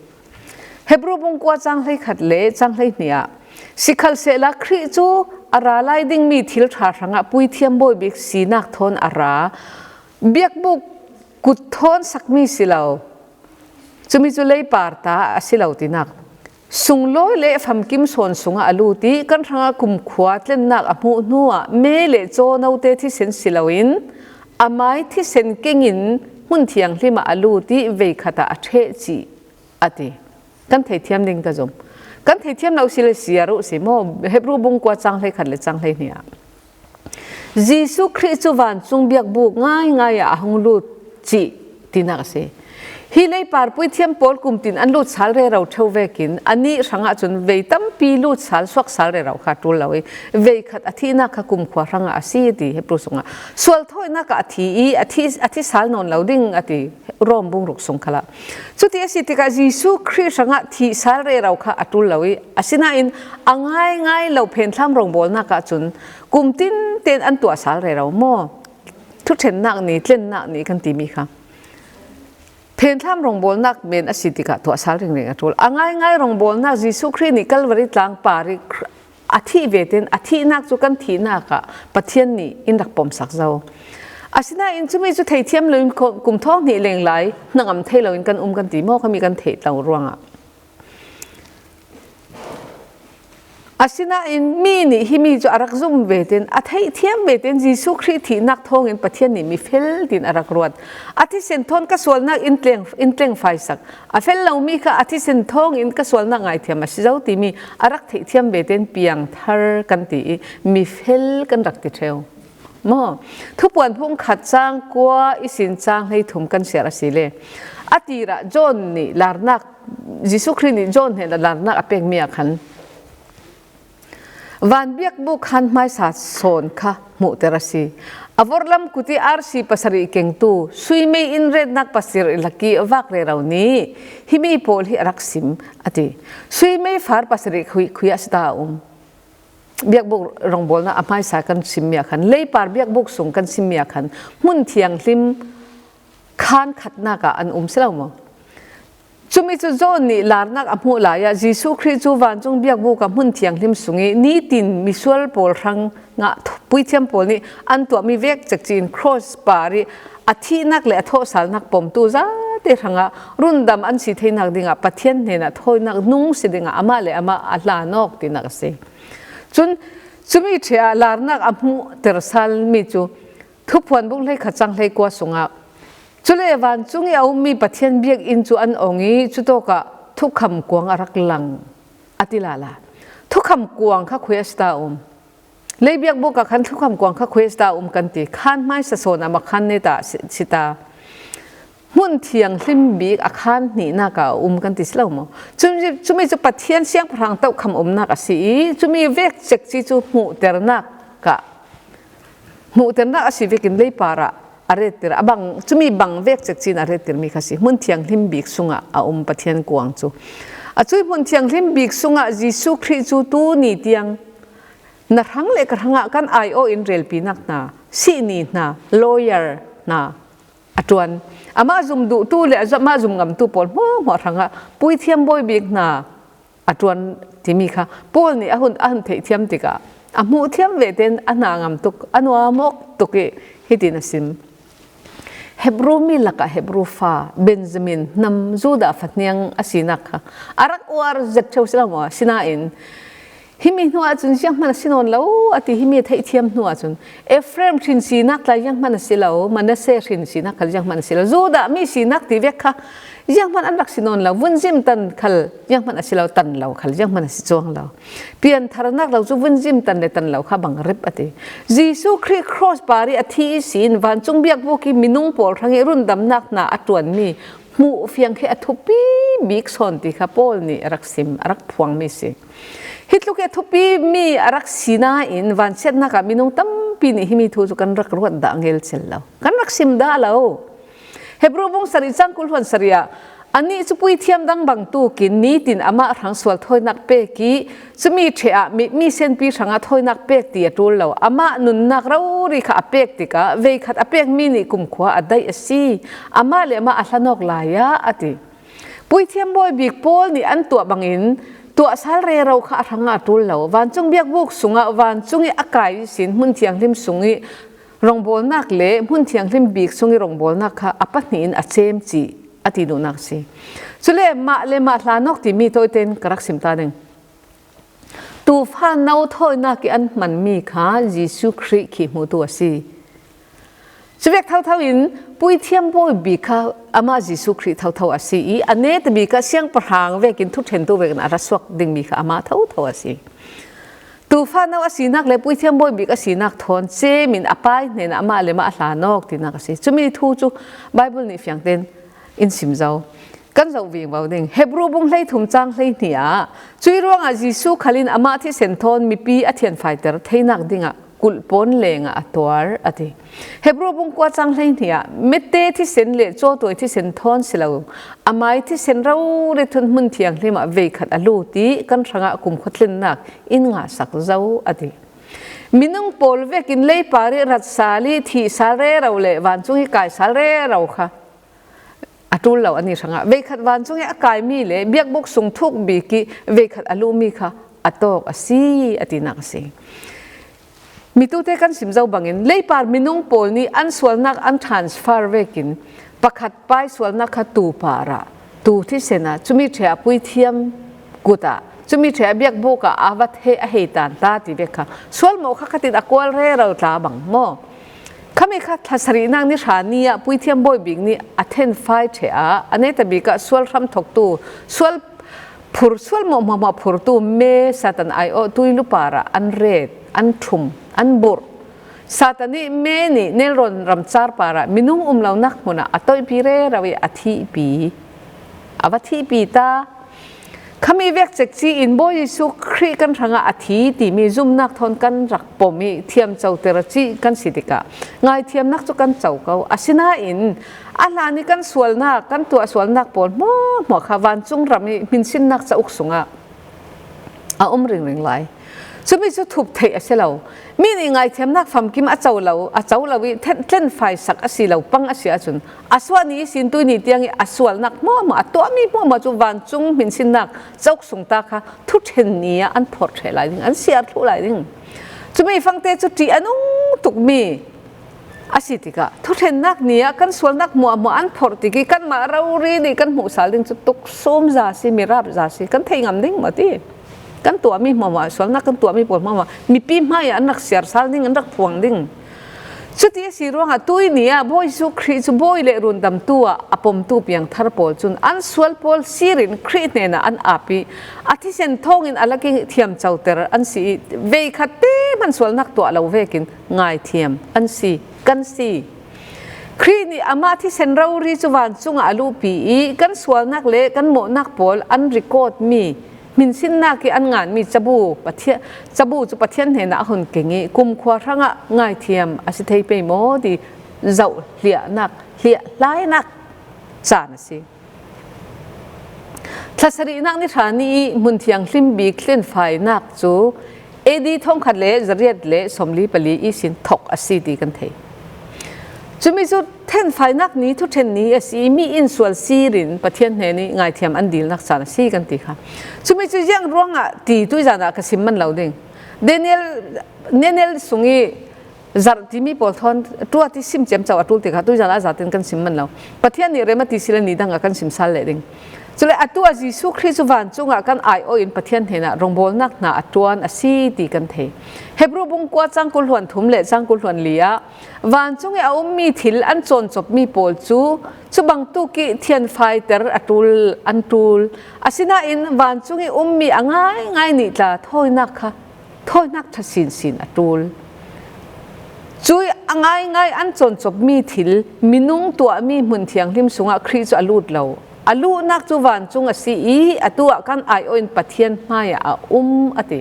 Hebru bung kua cang hleikhat le cang hleihnih ah, sikhalsehla Khrih cu a ra lai dingmi thil ṭha hrangah puithiam bawi bik sinak thawn a ra, biakbuk kut thawn sakmi si lo, cumi cu leipar ta a si lo tinak, Sunglawi le famkim sawn sungah a lut ih kan hrangah kumkhua tlennak a hmuh hnuah me le cawnote thisen si loin a mai thisen kengin hmun thianghlimah a lut ih veikhatah a ṭheh cih a ti. Kan theithiam ding ka zum. Kan theithiam lo si le siar uh si maw? Hebru bung kua cang hleikhat le cang hleihnih ah Jesuh Khrih cu vancung biakbuk ngaingai ah a hung lut cih tinak a si. Hi leipar puithiam pawl kumtin an lut sal rero ṭheu vekin anih hrangah cun vei tampi lut sal suak sal rero kha a ṭul lo ih veikhat a thihnak kha kumkhua hrangah a si ti Hebru sungah sual thawinak ah a thi ih a thi, a thi sal nawn lo ding a ti Rom bung ruk sung khalah. Cuti a si tikah Jesuh Khrih hrangah thih sal rero kha a ṭul lo ih asinain a ngaingai lo phenthlam rongbawlnak ah cun kum tinten an tuah sal rero maw? Thuṭhennak ni, tlennak ni kan timi kha phenthlam rongbawlnak men a si tikah tuah sal ringring a ṭul. A ngaingai rongbawlnak Jesuh Khrih nih Kalvari tlang par ih a thih vetein a thihnak cu kan thihnak ah Pathian nih in rak pomsak zo. Asinain cumi cu theithiam loin kum thawng hnih leng lai hnangam thei loin kan um kan ti maw? Khami kan theih lo ruangah. Asinain mi nih himi cu a rak zum vetein a theihthiam vetein Jesuh Khrih thihnak thawngin Pathian nih mi fel tiin a rak ruat. A thisen thawn ka sualnak in tleng, in tlengfaisak. A fel lomi kha a thisen thawngin ka sualnak ngaithiam a si zo timi a rak theihthiam vetein piangthar kan ti ih mi fel kan rak ti ṭheu. Maw? Thupuan bung khat cang kua ihsin cang hleithum kan siar a si le. A tirah John nih larnak, Jesuh Khrih nih John hnenah larnak a pekmi ah khan van biakbuk khan hmaisa sawn kha hmuhter a si. A vorhlam kut ih arsi pasarih kengtu suimei in retnak pasarih lakih vak rero nih himi pawl hi a rak sim a ti. Suimei far pasarih khui, khui ah si ta a um. Biakbuk rongbawlnak a hmaisa kan simmi ah khan, leipar biakbuk sung kan simmi ah khan hmun thianghlim khan khatnak ah an um si lo maw? Cumi cu John nih larnak a hmuh lai ah Jesuh Khrih cu vancung biakbuk ah hmun thianghlim sung ih nitin misual pawl hrangah puithiam pawl nih an tuahmi vek cekci in cross par ih a thihnak le a thawhsalnak pomtu zate hrangah rundam an si theinak dingah Pathian hnenah thawinak nung si dingah amah le amah a hlan awk tinak a si. Cun cumi ṭheh ah larnak a hmuhter salmi cu Thupuan bung hleikhat cang hleikua sungah, cule vancung ih a ummi Pathian biakinn cu an ong ih cutawkah thukham kuang a rak lang, a ti lala. Thukham kuang kha khui ah si ta a um? Leibiakbuk ah khan thukham kuang kha khui ah si ta a um kan ti. Khan hmaisa sawn ah makhan neta si, si ta. Hmun thianghlim bik a khan hnihnak ah a um kan ti si lo maw? Cumi, cumi cu Pathian siangpahrang tokham umnak a si ih cumi vek cekci cu hmuhternak ah, hmuhternak a si vekin leipar ah a rettir, a bang, cumi bang vek cekci in a rettirmi kha si. Hmun thianghlim bik sungah a um Pathian kuang cu. A cuih hmun thianghlim bik sungah Jesuh Khrih cu tuni tiang na hrang le ka hrangah kan aiawh in relpinak hna, sihni hna, lawyer hna, a ṭuan. Amah zum duhtu le amah zum ngamtu pawl hmuahhmuah hrangah puithiam bawi bik hna a ṭuan timi kha Paul nih a hun, a hun theihthiam tikah a hmuh thiam vetein a hna ngam tuk, a nuam awk tuk ih hitin a sim. Hebru mi lakah Hebru fa, Benjamin hnam, Judah fahniang a sinak kha a rak uar zet ṭheu si lo maw? Asinain himi hnuah cun zianghman a si nawn lo a ti, himi a theihthiam hnuah cun Efraim hrin sinak tla zianghman a si lo, Manasseh hrin sinak khal zianghman a si lo, Judah mi sinak ti vek kha zianghman an rak si nawn lo, vunzim tan khal zianghman a si lo, tan lo khal zianghman a si cuang lo. Piantharnak lo cu vunzim tan le tan lo kha bangrep a ti. Jesuh Khrih cross par ih a thi ihsin vancung biakbuk ih minung pawl hrang ih rundamnak hna a ṭuanmi hmuhfiang khi a thupi bik sawn ti kha Paul nih a rak sim, a rak phuangmi si. Hi tluk ih a thupi mi a rak si nain vansiatnak ah minung tampi nih himi thu cu kan rak ruat dah ngelcel lo, kan rak sim dah lo. Hebru bung sarih cang kul hluan sarih ah, anih cu puithiam dang bangtukin nitin amah hrang sual thawinak pek ih cumi ṭheh ah mi, mi senpi hrangah thawinak pek ti a ṭul lo. Amah nunnak rori kha a pek tikah veikhat a pekmi nih kumkhua a daih a si. Amah le amah a hlan awk lai ah a ti. Puithiam bawi bik Paul nih an tuah bangin tuah sal rero kha a hrangah a ṭul lo. Vancung biakbuk sungah vancung ih a kai ihsin hmun thianghlim sung ih rongbawlnak le hmun thianghlim bik sung ih rongbawlnak kha a pahnih in a cem cih a ti duhnak a si. Cule mah le mah hlan awk timi tawiten ka rak sim ta ding. Tuufa no thawinak i an hmanmi kha Jesuh Khrih khi hmutu a si. Cuvek thotho in puithiam bawi bik kha amah Jesuh Khrih thotho a si i a neta bik kha siangpahrang vekin thuṭhentu vekin a ra suak dingmi kha amah thotho a si. Tuufa no a sinak le puithiam bawi bik a sinak thawn cemin a pai hnenah amah le mah a hlan awk tinak a si. Cumi thu cu Bible nih fiangten in sim zo. Kan zoh vingvo ding. Hebru bung hleithum cang hleihnih ah, cui ruangah Jesuh khalin amah thisen thawn mipi a thianfaiter theinak dingah kulh pawn lengah a tuar a ti. Hebru bung kua cang hleihnih ah, mete thisen le cawtuai thisen thawn si lo, amai thisen rori thun hmun thianghlim ah veikhat a lut i kan hrangah kumkhua tlinnak in ngahsak zo a ti. Minung pawl vekin leipar i rat sal i thih sal rero le vancung i kai sal rero kha a ṭul lo a ni hrangah veikhat vancung i a kaimi le biakbuk sung thuk bik i veikhat a luhmi kha a tawk a si, a tinak a si. Mitute kan sim zo bangin leipar minung pawl nih an sualnak an transfer vekin pakhat pai sualnak kha tuu parah, tuu thisen ah, cumi ṭheh ah puithiam kut ah, cumi ṭheh ah biakbuk ah a va theh a hei tan ta ti vek kha sualmawh kha khatin a kual rero tla bang maw? Khami kha thlasarihnak ni hra ni ah puithiam bawi bik nih a thenfai ṭheh ah a neta bik ah sual hram thoktu, sual phur, sualmawh hmuahhmuah phurtu me Satan aiawh tuilu parah an ret, an ṭhum, an burh. Satan ih me nih nelrawn ramcar parah minung um lonak hmunah a toihpi rero i a thihpi, a va thihpi ta. Khami vek cekci in Bawi Jesuh Khrih kan hrangah a thi timi zumnak thawn kan rak pom i thiamcoter cih kan si tikah ngaithiamnak cu kan co ko. Asinain a hlan i kan sualnak, kan tuah sualnak pawl hmuahhmuah kha vancung ram i hminsinnak cauk sungah a um ringring lai. Cumi cu thup theih a si lo. Mi nih ngaithiamnak famkim a co lo, a co lo i then-, tlenfai sak a si lo pang a si ahcun a suah ni ihsin tuihni tiang i a sualnak hmuahhmuah, a tuahmi hmuahhmuah cu vancung hminsinnak cauk sung ta kha thuṭhen ni ah an phorh ṭheh lai ding, an siar thluh lai ding. Cumi fangte cu ṭih a nung tukmi a si tikah thuṭhennak ni ah kan sualnak hmuahhmuah an phorh tik i kanmah rori nih kan hmuh sal ding cu tuksum za si, mirap za si, kan thei ngam ding maw ti? Kan tuahmi hmuahhmuah, sualnak kan tuahmi pawl hmuahhmuah mipi hmaiah an rak siar sal ding, an rak phuang ding. Cuti a si ruangah tuihni ah Bawi Jesuh Khrih cu Bawi le Rundamtu ah a pomtu piangthar pawl cun an sual pawl sir in Khrih hnenah an ap i a thisen thawngin a lak i thiamcoter an si i veikhat te hman sualnak tuah lo vekin ngaithiam an si, kan si. Khrih nih amah thisen rori cu vancung ah a luhpi i kan sualnak le kan mawhnak pawl an record mi, hminsinnak i an nganmi cabu Pathian, cabu cu Pathian hnenah a hun keng i kumkhua hrangah ngaithiam a si thei pei maw ti zoh hliahnak, hliahhlainak caan a si. Thlasarihnak ni hra ni i hmun thianghlim bik tlenfainak cu A D thongkhat le zariat le sawmli pali ihsin thok a si ti kan thei. Cumi cu thenfainak ni, thuṭhen ni a si i mi in sual sir in Pathian hnen i ngaithiam an dilnak caan a si kan ti kha. Cumi cu ziang ruangah ti tuizan ah ka sim man lo ding. Daniel, Daniel sung i zarh timi pawl thawn ṭuat i sim ciamco a ṭul tikah tuizan ah zatin kan sim man lo. Pathian nih rem a ti sila ni dang ah kan sim sal leh ding. Cule atu ah Jesuh Khrih cu vancung ah kan aiawh in Pathian hnenah rawngbawlnak hna a ṭuan a si ti kan thei. Hebru bung kua cang kul hluan thum le cang kul hluan li ah vancung i a ummi thil an cawncopmi pawl cu cu bangtuk i thianfaiter a ṭul, an ṭul. Asinain vancung i ummi a ngaingai nih tla thawinak kha thawinak ṭha sinsin a ṭul. Cui a ngaingai an cawncopmi thil minung tuahmi hmun thianghlim sungah Khrih cu a lut lo. A luhnak cu vancung a si i atu ah kan aiawh in Pathian hmaiah a um a ti.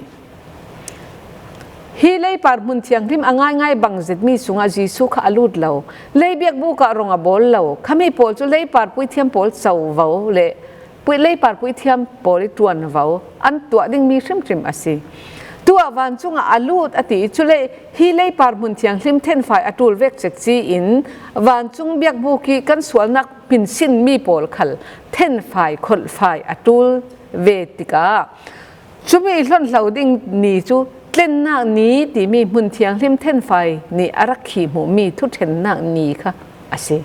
Hi leipar hmun thianghlim a ngaingai bang zetmi sungah Jesuh kha a lut lo. Leibiakbuk ah rong a bawl lo. Khami pawl cu leipar puithiam pawl covo le puih leipar puithiam pawl i ṭuanvo an tuah dingmi hrimhrim a si. Tuah vancung ah a lut a ti i, cule hi leipar hmun thianghlim thenfai a ṭul vek cekci in vancung biakbuk i kan sualnak hminsinmi pawl khal thenfai, kholhfai a ṭul ve tikah cumi hlonhlo ding ni cu tlennak ni timi hmun thianghlim thenfai nih a rak khi hmuhmi thuṭhennak ni kha a si.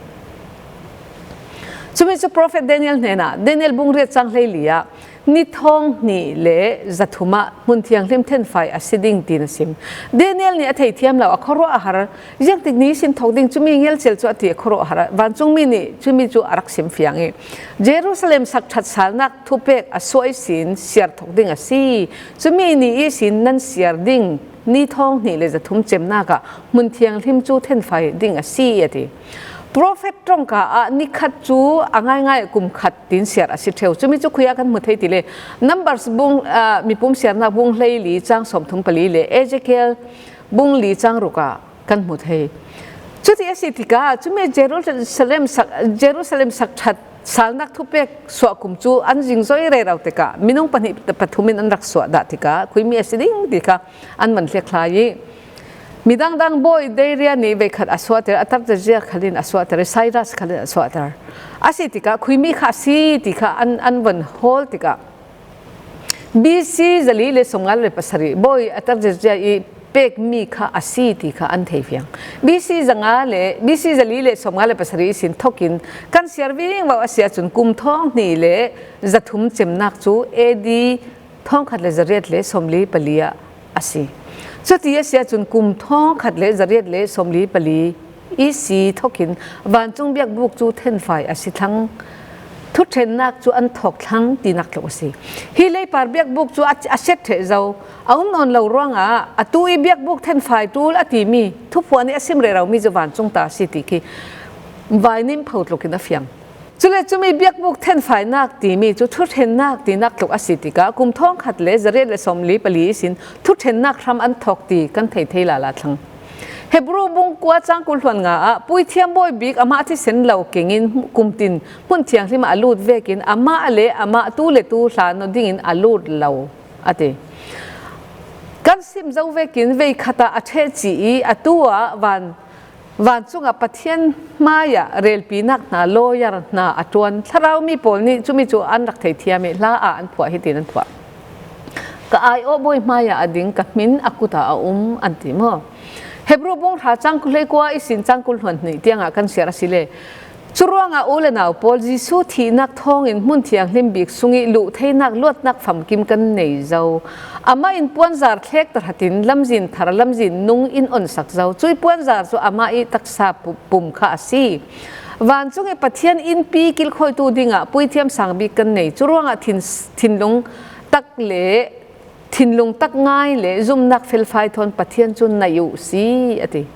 Cumi cu profet Daniel hnenah Daniel bung riat cang hleili ah ni thawng hnih le zathum ah hmun thianghlim thenfai a si ding tiin a sim. Daniel nih a thei thiam lo, a khuaruah a har, ziangtik ni ihsin thawk ding cumi ngelcel cu a ti, a khuaruah a har. Vancungmi nih cumi cu a rak sim fiang i, Jerusalem sak ṭhat salnak thupek a suah ihsin siar thawk ding a si. Cumi ni ihsin nan siar ding ni thawng hnih le zathum cemnak ah hmun thianghlim cu thenfai ding a si, a ti. Profet ṭongka ah ni khat cu a ngaingai ah kum khat tiin siar a si ṭheu. Cumi cu khui ah kan hmu thei ti le Numbers bung, aa, mipum siarnak bung hleili cang sawmthum pali le Ezekiel bung li cang ruk ah kan hmu thei. Cuti a si tikah cumi Jerusalem sak, Jerusalem sak ṭhat salnak thupek suah kum cu an zingzoi rero tikah minung pahnih pathum in an rak suah dah tikah khuimi a si ding ti kha an van hlekhla i, midangdang bawi Daria nih veikhat a suahter, Artazerzia khal in a suahter, Cyrus khal in a suahter. A si tikah khuimi kha a si ti kha an, an van hawl tikah B C zali le sawmnga le pasarih bawi Artazerzia i pekmi kha a si ti kha an thei fiang. B C zanga le, B C zali le sawmnga le pasarih ihsin thawkin kan siar vingvo a si ahcun kum thawng hnih le zathum cemnak cu A D thawngkhat le zariat le sawmli pali ah a si. Cuti a si ahcun kum thawngkhat le zariat le sawmli pali E C thawkin vancung biakbuk cu thenfai a si thlang, thuṭhennak cu an thawk thlang tinak tluk a si. Hi leipar biakbuk cu a, a siat ṭheh zo, a um nawn lo ruangah atu i biakbuk thenfai ṭul a timi thuphuah nih a sim reromi cu vancung ta a si ti khi vainim pho tlukin a fiang. Cule cumi biakbuk thenfainak timi cu thuṭhennak tinak tluk a si tikah kum thawngkhat le zariat le sawmli pali ihsin thuṭhennak hram an thawk ti kan thei thei lala thlang. Hebru bung kua cang kul hluan nga ah puithiam bawi bik amah thisen lo kengin kumtin hmun thianghlim ah a lut vekin amah le amah tu le tu hlan nawn dingin a lut lo a ti. Kan sim zo vekin veikhat ah a ṭheh ci i atu ah van, vancung ah Pathian hmaiah relpinak hna, lawyer hna a ṭuan. Thlarau mi pawl nih cumi cu an rak thei thiam i hla ah an phuah, hitin an phuah. Ka aiawh bawi hmaiah a ding, ka hmin a kut ah a um, an ti maw? Hebru bung hra cang kul hleikua ihsin cang kul hluan hnih tiangah kan siar a si le. Curuangah u le nau pawl, Jesuh thihnak thawngin hmun thianghlim bik sung i luh theinak luatnak famkim kan nei zo. Amah in puanzar thlek tahratin lamzin thar, lamzin nung in onsak zo. Cui puanzar cu amah i taksa pu-, pum kha a si. Vancung i Pathian innpi kilkhawitu dingah puithiam sang bik kan nei. Curuangah thin-, thinlung tak le thinlung tak ngai le zumnak felfai thawn Pathian cu naih uhsi, a ti.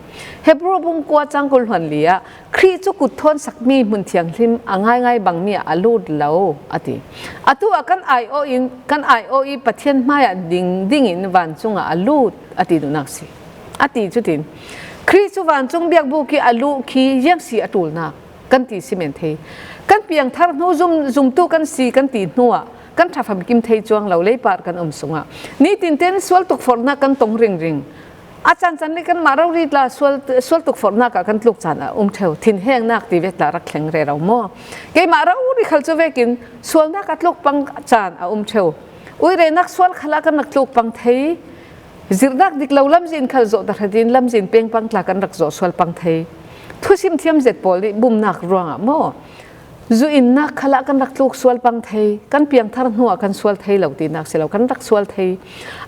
Hebru bung kua cang kul hluan li ah Khrih cu kut thawn sakmi hmun thianghlim a ngaingai bangmi ah a lut lo, a ti. Atu ah kan aiawh in, kan aiawh i Pathian hmaiah ding dingin vancung ah a lut, a ti duhnak si. A ti cutin Khrih cu vancung biakbuk i a luh khi ziang si a ṭulnak kan ti si men thei. Kan piangthar hnu zum, zumtu kan si kan ti hnuah kan ṭha famkim thei cuang lo, leipar kan um sungah nitin tein sual tukforhnak kan tong ringring. A cancan le kanmah rori tla sual, sual tukforhnak ah kan tluk caan a um ṭheu. Thinhengnak ti vek tla rak thleng rero maw? Keimah rori khal cu vekin sualnak a tluk pang caan a um ṭheu. Uirenak sual khal ah kan rak tluk pang thei. Zirhnak dik lo lamzin khal zawh tahratin lamzin pengpang tla kan rak zawh sual pang thei. Thusim thiam zet pawl nih bumnak ruangah maw? Zu innak khal ah kan rak tluk sual pang thei, kan piangthar hnuah kan sual thei lo tinak si lo, kan rak sual thei.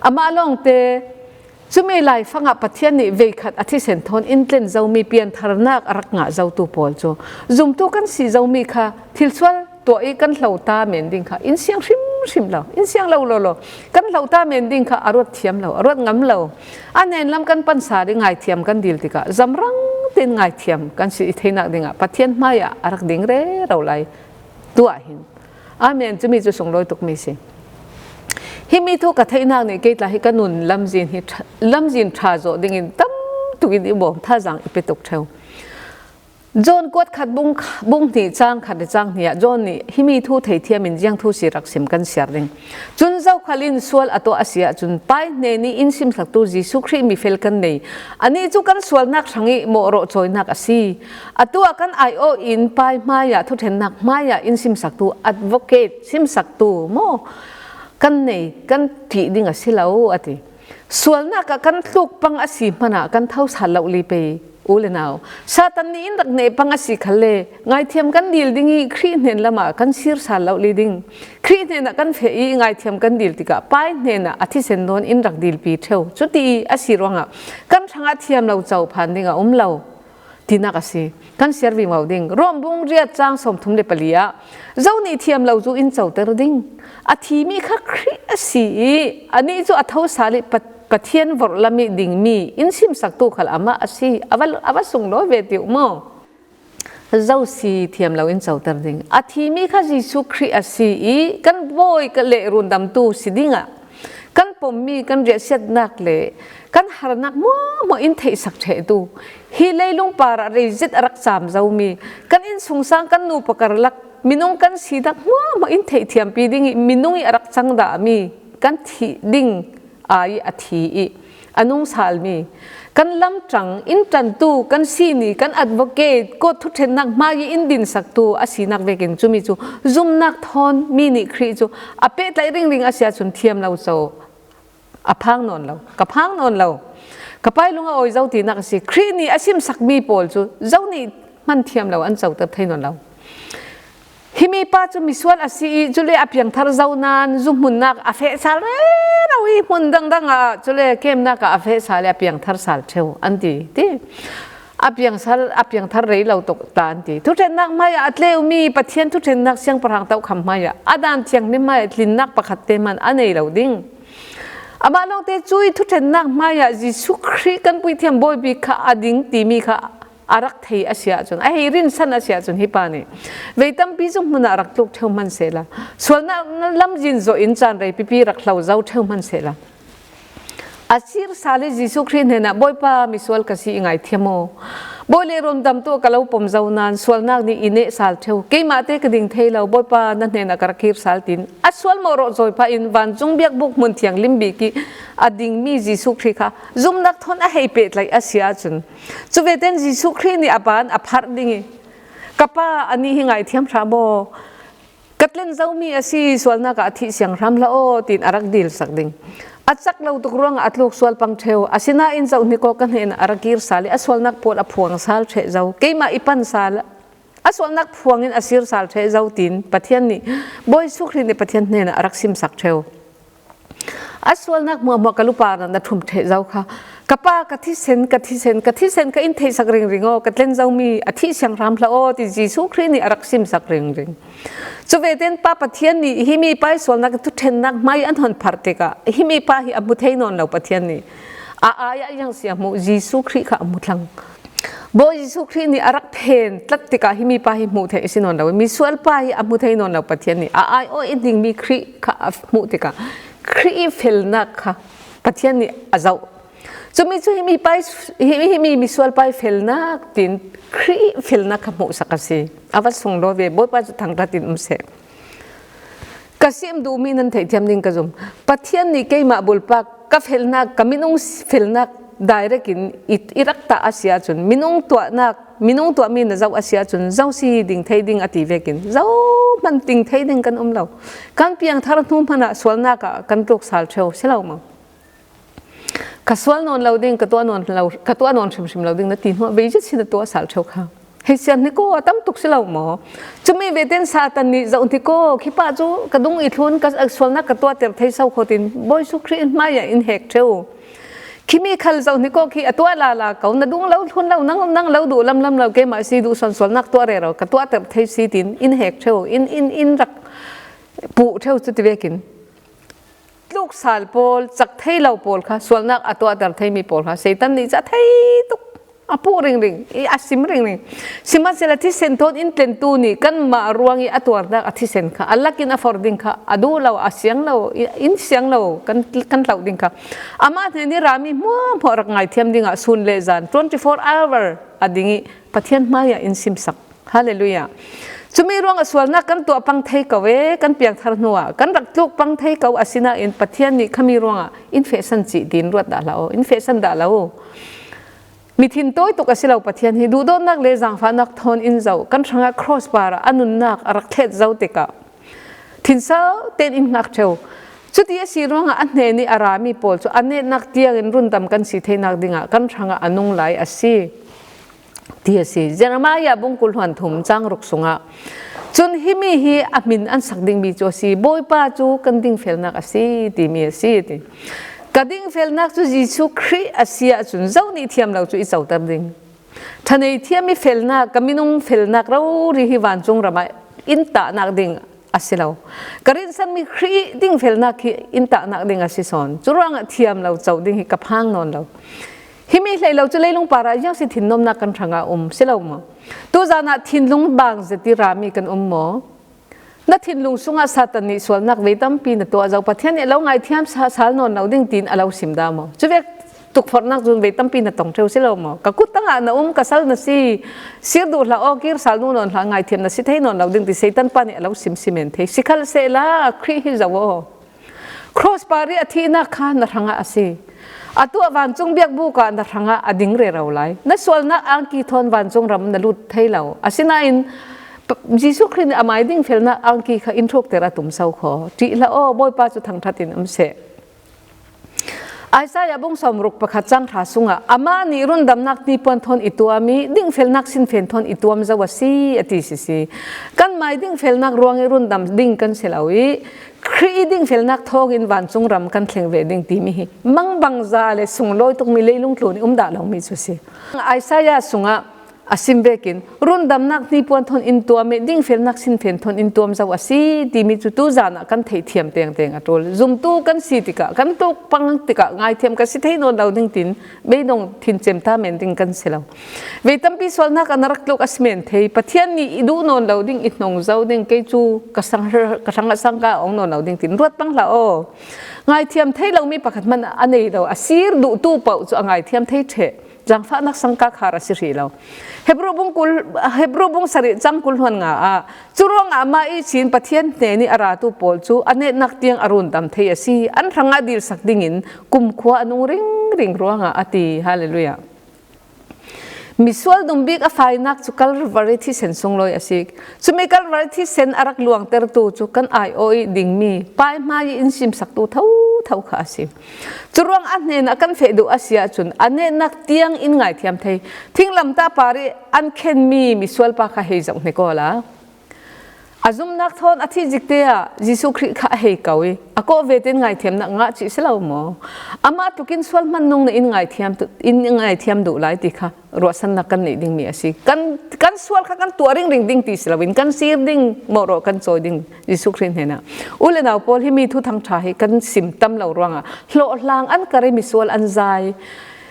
Amah lawngte, cumi laifangah Pathian nih veikhat a thisen thawn in tlen zomi piantharnak a rak ngah zotu pawl cu zumtu kan si zomi kha thilsual tuah i kan hlo ta men ding kha in siang hrimhrim lo, in siang lo lo lo. Kan hlo ta men ding kha a ruat thiam lo, a ruat ngam lo. A hnen lam kan pan sa ding ngaithiam kan dil tikah zamrang tein ngaithiam kan si i theinak dingah Pathian hmaiah a rak ding rero lai. Tuah hin. Amen. Cumi cu sunglawi tukmi si. Himi thu ka theihnak nih kei tla hi ka nun lamzin hi ṭha, lamzin ṭha zawh dingin tam tukin i bawm thazaang i pe tuk ṭheu. John kuat khat bung, bung hnih cang khat le cang hnih ah John nih himi thu theithiam in ziang thu si rak sim kan siar ding. Cun zokhal in sual a tuah a si ahcun Pai hnen i in simsaktu Jesuh Khrih mifel kan nei. Anih cu kan sualnak hrang i mawhrawh cawinak a si. Atu ah kan aiawh in Pai hmaiah, thuṭhennak hmaiah in simsaktu, advocate, simsaktu maw kan nei, kan ṭih ding a si lo, a ti. Sualnak ah kan tluk pang a si hmanh ah kan thosal lo li pei. U le nau, Satan nih in rak neh pang a si khalle, ngaithiam kan dil ding i Khrih hnen lamah kan sir sal loh li ding. Khrih hnenah kan feh i ngaithiam kan dil tikah Pa hnenah a thisen nawn in rak dilpi ṭheu. Cuti a si ruangah kan hrangah thiam lo co phan ding a um lo tinak a si. Kan siar vivo ding. Rom bung riat cang sawmthum le pali ah, Zo nih thiam lo cu in coter ding. A thimi kha Khrih a si i, anih cu a tho sal i Pa-, Pathian vorh lam i dingmi in simsaktu khal amah a si. A va, a va sunglawi ve ti uh maw? Zo si thiam lo in coter ding. A thimi kha Jesuh Khrih a si i, kan bawi ka le rundamtu si dingah kan pommi kan riahsiatnak le kan harnak hmuahhmuah in theihsak ṭhehtu, hi leilung parah reizet a rak cam zomi, kan innsungsang kan nupa karlak minung kan sinak hmuahhmuah in theihthiampi ding i minung i a rak cang dahmi kan thih ding ai a thi i a nung salmi, kan lamṭang in ṭantu, kan sini, kan advocate, court thuṭhennak hmai i in dinsaktu a sinak vekin cumi cu zumnak thawn mi nih Khrih cu a pehtlaih ringring a si ahcun thiam lo co a phang nawn lo, ka phang nawn lo. Ka Pa i lung a awi zo tinak a si. Khrih nih a simsakmi pawl cu Zo nih hman thiam lo an coter thei nawn lo. Himi pa cu misual a si i, cule a piangthar zo nain zuhmunnak a feh sal rero i, hmun dangdang ah cule kemnak ah a feh sal i a piangthar sal ṭheu an ti, ti. A piangsal, a piangthar rei lo tuk ta an ti. Thuṭhennak hmai ah a tleumi Pathian thuṭhennak siangpahrang tokham hmai ah a dan thianghlim hmai ah tlinnak pakhat te hman a nei lo ding. Amah lawngte cu i thuṭhennak hmai ah Jesuh Khrih kan puithiam Bawipi kha a ding timi kha a rak thei a si ahcun, a hei rinsan a si ahcun, hi pa nih vei tampi cu hmun ah rak tluk ṭheu hman sehla, sualnak lamzin zawh in caan rei pipi rak hlo zo ṭheu hman sehla, a sir sal i Jesuh Khrih hnenah, Bawipa, misual ka si i ngaithiam aw. Bawi le rundamtu ka lo pom zo nain sualnak nih i neh sal ṭheu. Keimah te ka ding thei lo, Bawipa, na hnenah ka rak kir sal, tiin a sual mawhrawh zawi pah in vancung biakbuk hmun thianghlim bik i a dingmi Jesuh Khrih kha zumnak thawn a hei pehtlaih a si ahcun, cu ve tein Jesuh Khrih nih a ban a pharh ding i, ka pa, anih hi ngaithiam hram aw, ka tlen zomi a si, sualnak ah a thih siang hram hlah aw, tiin a rak dilsak ding. A cak lo tuk ruangah a tluk sual pang ṭheu, asinain zoh hnik aw, ka hnenah a rak kir sal i a sualnak pawl a phuang sal ṭheh zo, keimah i pan sal, a sualnak phuang in a sir sal ṭheh zo, tiin Pathian nih, Bawi Jesuh Khrih nih Pathian hnenah a rak simsak ṭheu. A sualnak hmuahhmuah ka lu parah na ṭhum ṭheh zo kha, ka pa, ka thisen, ka thisen, ka thisen ka in theihsak ringring aw, ka tlen zomi a thih siang hram hlah aw, ti Jesuh Khrih nih a rak simsak ringring. Cu ve tein Pa Pathian nih himi pa i sualnak i thuṭhennak hmai an hon pharh tikah, himi pa hi a hmu thei nawn lo Pathian nih a ai ah ziang si a hmuh, Jesuh Khrih kha a hmu thlang. Bawi Jesuh Khrih nih a rak phen tlat tikah himi pa hi hmuh theih a si nawn lo. Misual pa hi a hmu thei nawn lo Pathian nih a ai aw i dingmi Khrih kha a hmuh tikah Khrih i felnak kha Pathian nih a zoh. Cumi cu himi pa i, hi, himi misual pa i felnak tiin Khrih i felnak kha hmuhsak a si. A va sunglawi ve, Bawipa cu thangṭhat in um seh. Ka sim duhmi nan theihthiam ding ka zum. Pathian nih keimah bulpak, ka felnak, ka minung felnak direct in i, i rak tah a si ahcun, minung tuahnak, minung tuahmi na zoh a si ahcun, zo si ding thei ding a ti vekin, zo hman ding thei ding kan um lo. Kan piangthar hnu hmanah sualnak ah kan tluk sal ṭheu, si lo maw? Ka sual nawn lo ding, ka tuah nawn lo, ka tuah nawn hrimhrim lo ding na ti hnu ah, vei zet si na tuah sal ṭheu kha. Hei siar hnik aw, a tam tuk si lo maw? Cumi ve tein Satan nih zoh hnik aw, khi pa cu ka dung i thlun, ka sualnak ka tuahter thei so kho, tiin Bawi Jesuh Khrih hmai ah in hek ṭheu. Khimi khal zoh hnik aw, khi a tuah lala ko, na dung lo thlun lo, nang, nang lo duh lamlam lo, keimah si duh sawn sualnak tuah rero, ka tuahter thei si, tiin in hek ṭheu, in, in, in rak puh ṭheu cu ti vekin. Tluk sal pawl, cak thei lo pawl kha, sualnak a tuahter theimi pawl kha, Satan nih cu a thei tuk, a puh ringring i, a sim ringring. Sihmanhsehlaw thisen thawn in tlentu nih kanmah ruang i a tuarnak a thisen kha a lak in a forh ding kha, a duh lo, a siang lo, i, in siang lo kan, kan hloh ding kha, amah hnen i rami hmuahhmuah rak ngaithiam dingah sun le zan, twenty four hour a ding i Pathian hmai ah in simsak. Hallelujah. Cumi ruangah sualnak kan tuah pang thei ko e, kan piangthar hnuah kan rak tluk pang thei ko, asinain Pathian nih khami ruangah in fehsan cih tiin ruat dah hlah aw, in fehsan dah lo. Mithin tawi tuk a si lo Pathian hi, duhdawtnak le zaangfahnak thawn in zoh, kan hrangah cross parah a nunnak a rak thlet zo tikah, thinsau tein in hngak ṭheu. Cuti a si ruangah a hnen i a rami pawl cu a netnak tiangin rundam kan si theinak dingah kan hrangah a nung lai a si. ti a si. Jeremiah bung kul hluan thum cang ruk sungah, cun himi hi a hmin an sak dingmi cu a si, Bawipa cu kan dingfelnak a si, timi a si, a ti. Ka dingfelnak cu Jesuh Khrih a si ahcun zo nih thiam lo cu i coter ding. Ṭhanei thiam i felnak, ka minung felnak rori hi vancung ram ah in tahnak ding a si lo. Ka rinsanmi Khrih dingfelnak hi in tahnak ding a si sawn. Curuangah thiam lo co ding hi ka phang nawn lo. Himi hlei lo cu leilung parah ziang si thinnomnak kan hrangah um si lo maw? Tuzan ah thinlung bang zet i rami kan um maw? Na thinlung sungah Satan nih sualnak vei tampi na tuah zo, Pathian nih a lo ngaithiam sa-, sal nawn lo ding tiin a lo sim dah maw? Cuvek tukforhnak cun vei tampi na tong ṭheu si lo maw? Ka kut tangah na um, ka sal na si, sir duh hlah aw, kir sal duh nawn hlah, ngaithiam na si thei nawn lo ding ti Satan pa nih a lo sim si men thei. Sikhalsehla Khrih hi zoh aw. Cross parih a thihnak kha na hrangah a si. Atu ah vancung biakbuk ah na hrangah a ding rero lai. Na sualnak angki thawn vancung ram na lut thei lo. Asinain P-, Jesuh Khrih nih amai dingfelnak angki kha in hrukter a tum so kho. Ṭih hlah aw, Bawipa cu thangṭhat in um seh. Isaiah bung sawmruk pakhat cang hra sungah, amah nih rundamnak hnipuan thawn i tuam i, dingfelnak sinfen thawn i tuam zo a si, a ti sisi. Kan mai dingfelnak ruang i rundam ding kan si lo i, Khrih i dingfelnak thawngin vancung ram kan thleng ve ding timi hi mangbangza le sunglawi tukmi leilung tlun i um dah lomi cu a si. Isaiah sungah a sim vekin, rundamnak hnipuan thawn in tuam i, dingfelnak sinfen thawn in tuam zo a si timi cu tuzan ah kan theihthiam tengteng a ṭul. Zumtu kan si tikah, kan tuk pang tikah ngaithiam ka si thei nawn lo ding tiin beidong thin cem ta men ding kan si lo. Vei tampi sualnak ah na rak tluk a si men thei. Pathian nih i duh nawn lo ding, i hnong zo ding, kei cu ka sang, ka hrang a sang ka ong nawn lo ding tiin ruat pang hlah aw. Ngaithiam thei lomi pakhat hmanh a nei lo, a sir duhtu paoh cu a ngaithiam thei ṭheh. Zaangfahnak sangka khar a si hrih lo. Hebru bung kul, Hebru bung sarih cang kul hluan nga ah, curuangah amah ihsin Pathian hnen i a ratu pawl cu a netnak tiang a rundam thei a si, an hrangah dilsak dingin kumkhua a nung ringring ruangah a ti. Hallelujah. Misual dum bik a fainak cu Kalvari thisen sunglawi a si. Cumi Kalvari thisen a rak luangtertu cu kan aiawh i dingmi, paihmai i in simsaktu thotho kha a si. Curuang a hnen a kan feh duh a si ahcun a netnak tiang in ngaithiam thei. Thinglamtah par i an khenmi misual pa kha hei zoh hnik awla. A zumnak thawn a thih zikte ah Jesuh Khrih kha a hei ko i, a kawh ve tein ngaithiamnak ngah cih si lo maw? Amah tlukin sual hmanh nung na in ngaithiam tu-, in ngaithiam duh lai ti kha ruahsannak kan neih dingmi a si. Kan, kan sual kha kan tuah ringring ding ti si loin kan sir ding, mawhrawh kan cawi ding Jesuh Khrih hnenah. U le nau pawl, himi thuthang ṭha hi kan sim tam lo ruangah hlawhhlang an kar i misual an zai.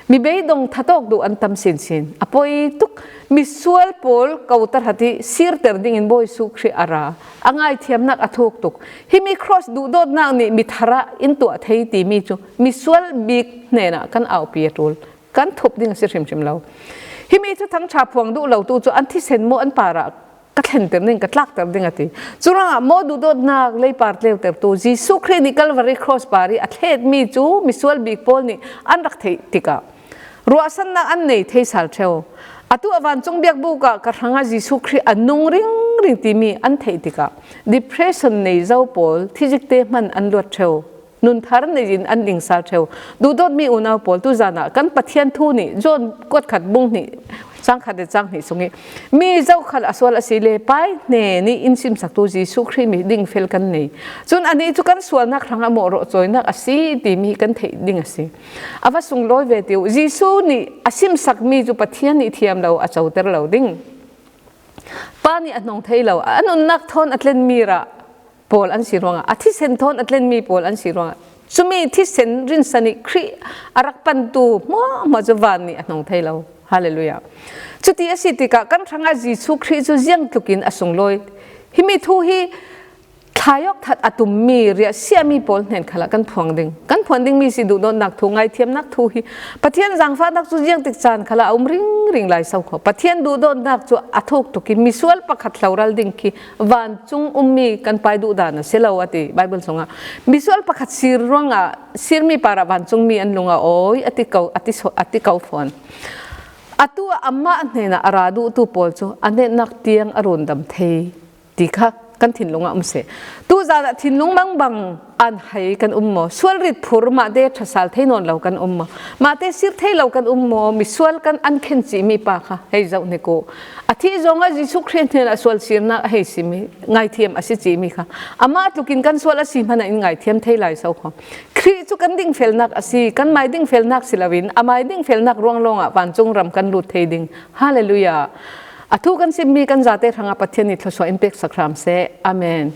Mi beidong thatawk duh an tam sinsin. A poi tuk, misual pawl ko tahrat i sirter dingin Bawi Jesuh Khrih a ra. A ngaithiamnak a thuk tuk. Himi cross duhdawtnak nih mi thar ah in tuah thei timi cu misual bik hnenah kan aupi a ṭul. Kan thup ding a si hrimhrim lo. Himi thuthang ṭha phuang duh lo tu cu an thisen maw an parah ka thlenter ding, ka tlakter ding a ti. Curuangah maw duhdawtnak leipar tleutertu Jesuh Khrih nih Kalvari cross par i a thletmi cu misual bik pawl nih an rak theih tikah ruahsannak an nei thei sal ṭheu. Atu a vancung biakbuk ah ka hrangah Jesuh Khrih a nung ringring timi an theih tikah depression nei zo pawl thizikte hmanh an luat ṭheu. Nun thar nei in an ding sal ṭheu. Duhdawtmi unau pawl, tuzan ah kan Pathian thu nih John kuat khat bung hnih, cang khat le cang hnih sung i, mi zokhal a sual a si le Pai hnen i in simsaktu Jesuh Khrih mi ding fel kan nei. Cun anih cu kan sualnak hrang a mawhrawh cawinak a si timi kan theih ding a si. A va sunglawi ve ti u. Jesuh nih a simsakmi cu Pathian nih thiam lo, a coter lo ding. Pa nih a hnong thei lo, a nunnak thawn a tlenmi rah pawl an si ruangah, a thisen thawn a tlenmi pawl an si ruangah, cumi thisen rinsan i Khrih a rak pantu hmuahhmuah cu van nih a hnong thei lo. Hallelujah. Cuti a si tikah kan hrangah Jesuh Khrih cu ziangtlukin a sunglawi. Himi thu hi thlaiawk that a tummi, riahsiami pawl hnen khalah kan phuang ding. Kan phuan dingmi si duhdawtnak thu, ngaithiamnak thu hi Pathian zaangfahnak cu ziangtik caan khalah a um ringring lai so kho. Pathian duhdawtnak cu a thuk tuk i misual pakhat hloral ding khi vancung ummi kan Pai duhdan a si lo, a ti Baibal sungah. Misual pakhat sir ruangah sirmi parah vancungmi an lung a awi a ti ko, a ti so, a ti ko fawn. Atu ah amah hnenah a ra duhtu pawl cu a netnak tiang a rundam thei ti kha Kan thinlung ah um seh. Tuzan ah thinlung bangbang an hai kan um maw? Sual rit phur mahte thasal thei nawn lo kan um maw? Mahte sir thei lo kan um maw? Misual kan an khen cih mi pa kha hei zoh nek uh. A thih zawng ah Jesuh Khrih hnenah sual sirnak a hei sim mi, ngaithiam a si cih mi kha. Amah tlukin kan sual a si hmanah in ngaithiam thei lai so kha. Khrih cu kan dingfelnak a si, kan mai dingfelnak si loin, a mai dingfelnak ruang lawngah vancung ram kan lut thei ding. Halleluiah. A thu kan simmi kan zate hrangah Pathian nih thluasuah in peksak hram seh. Amen.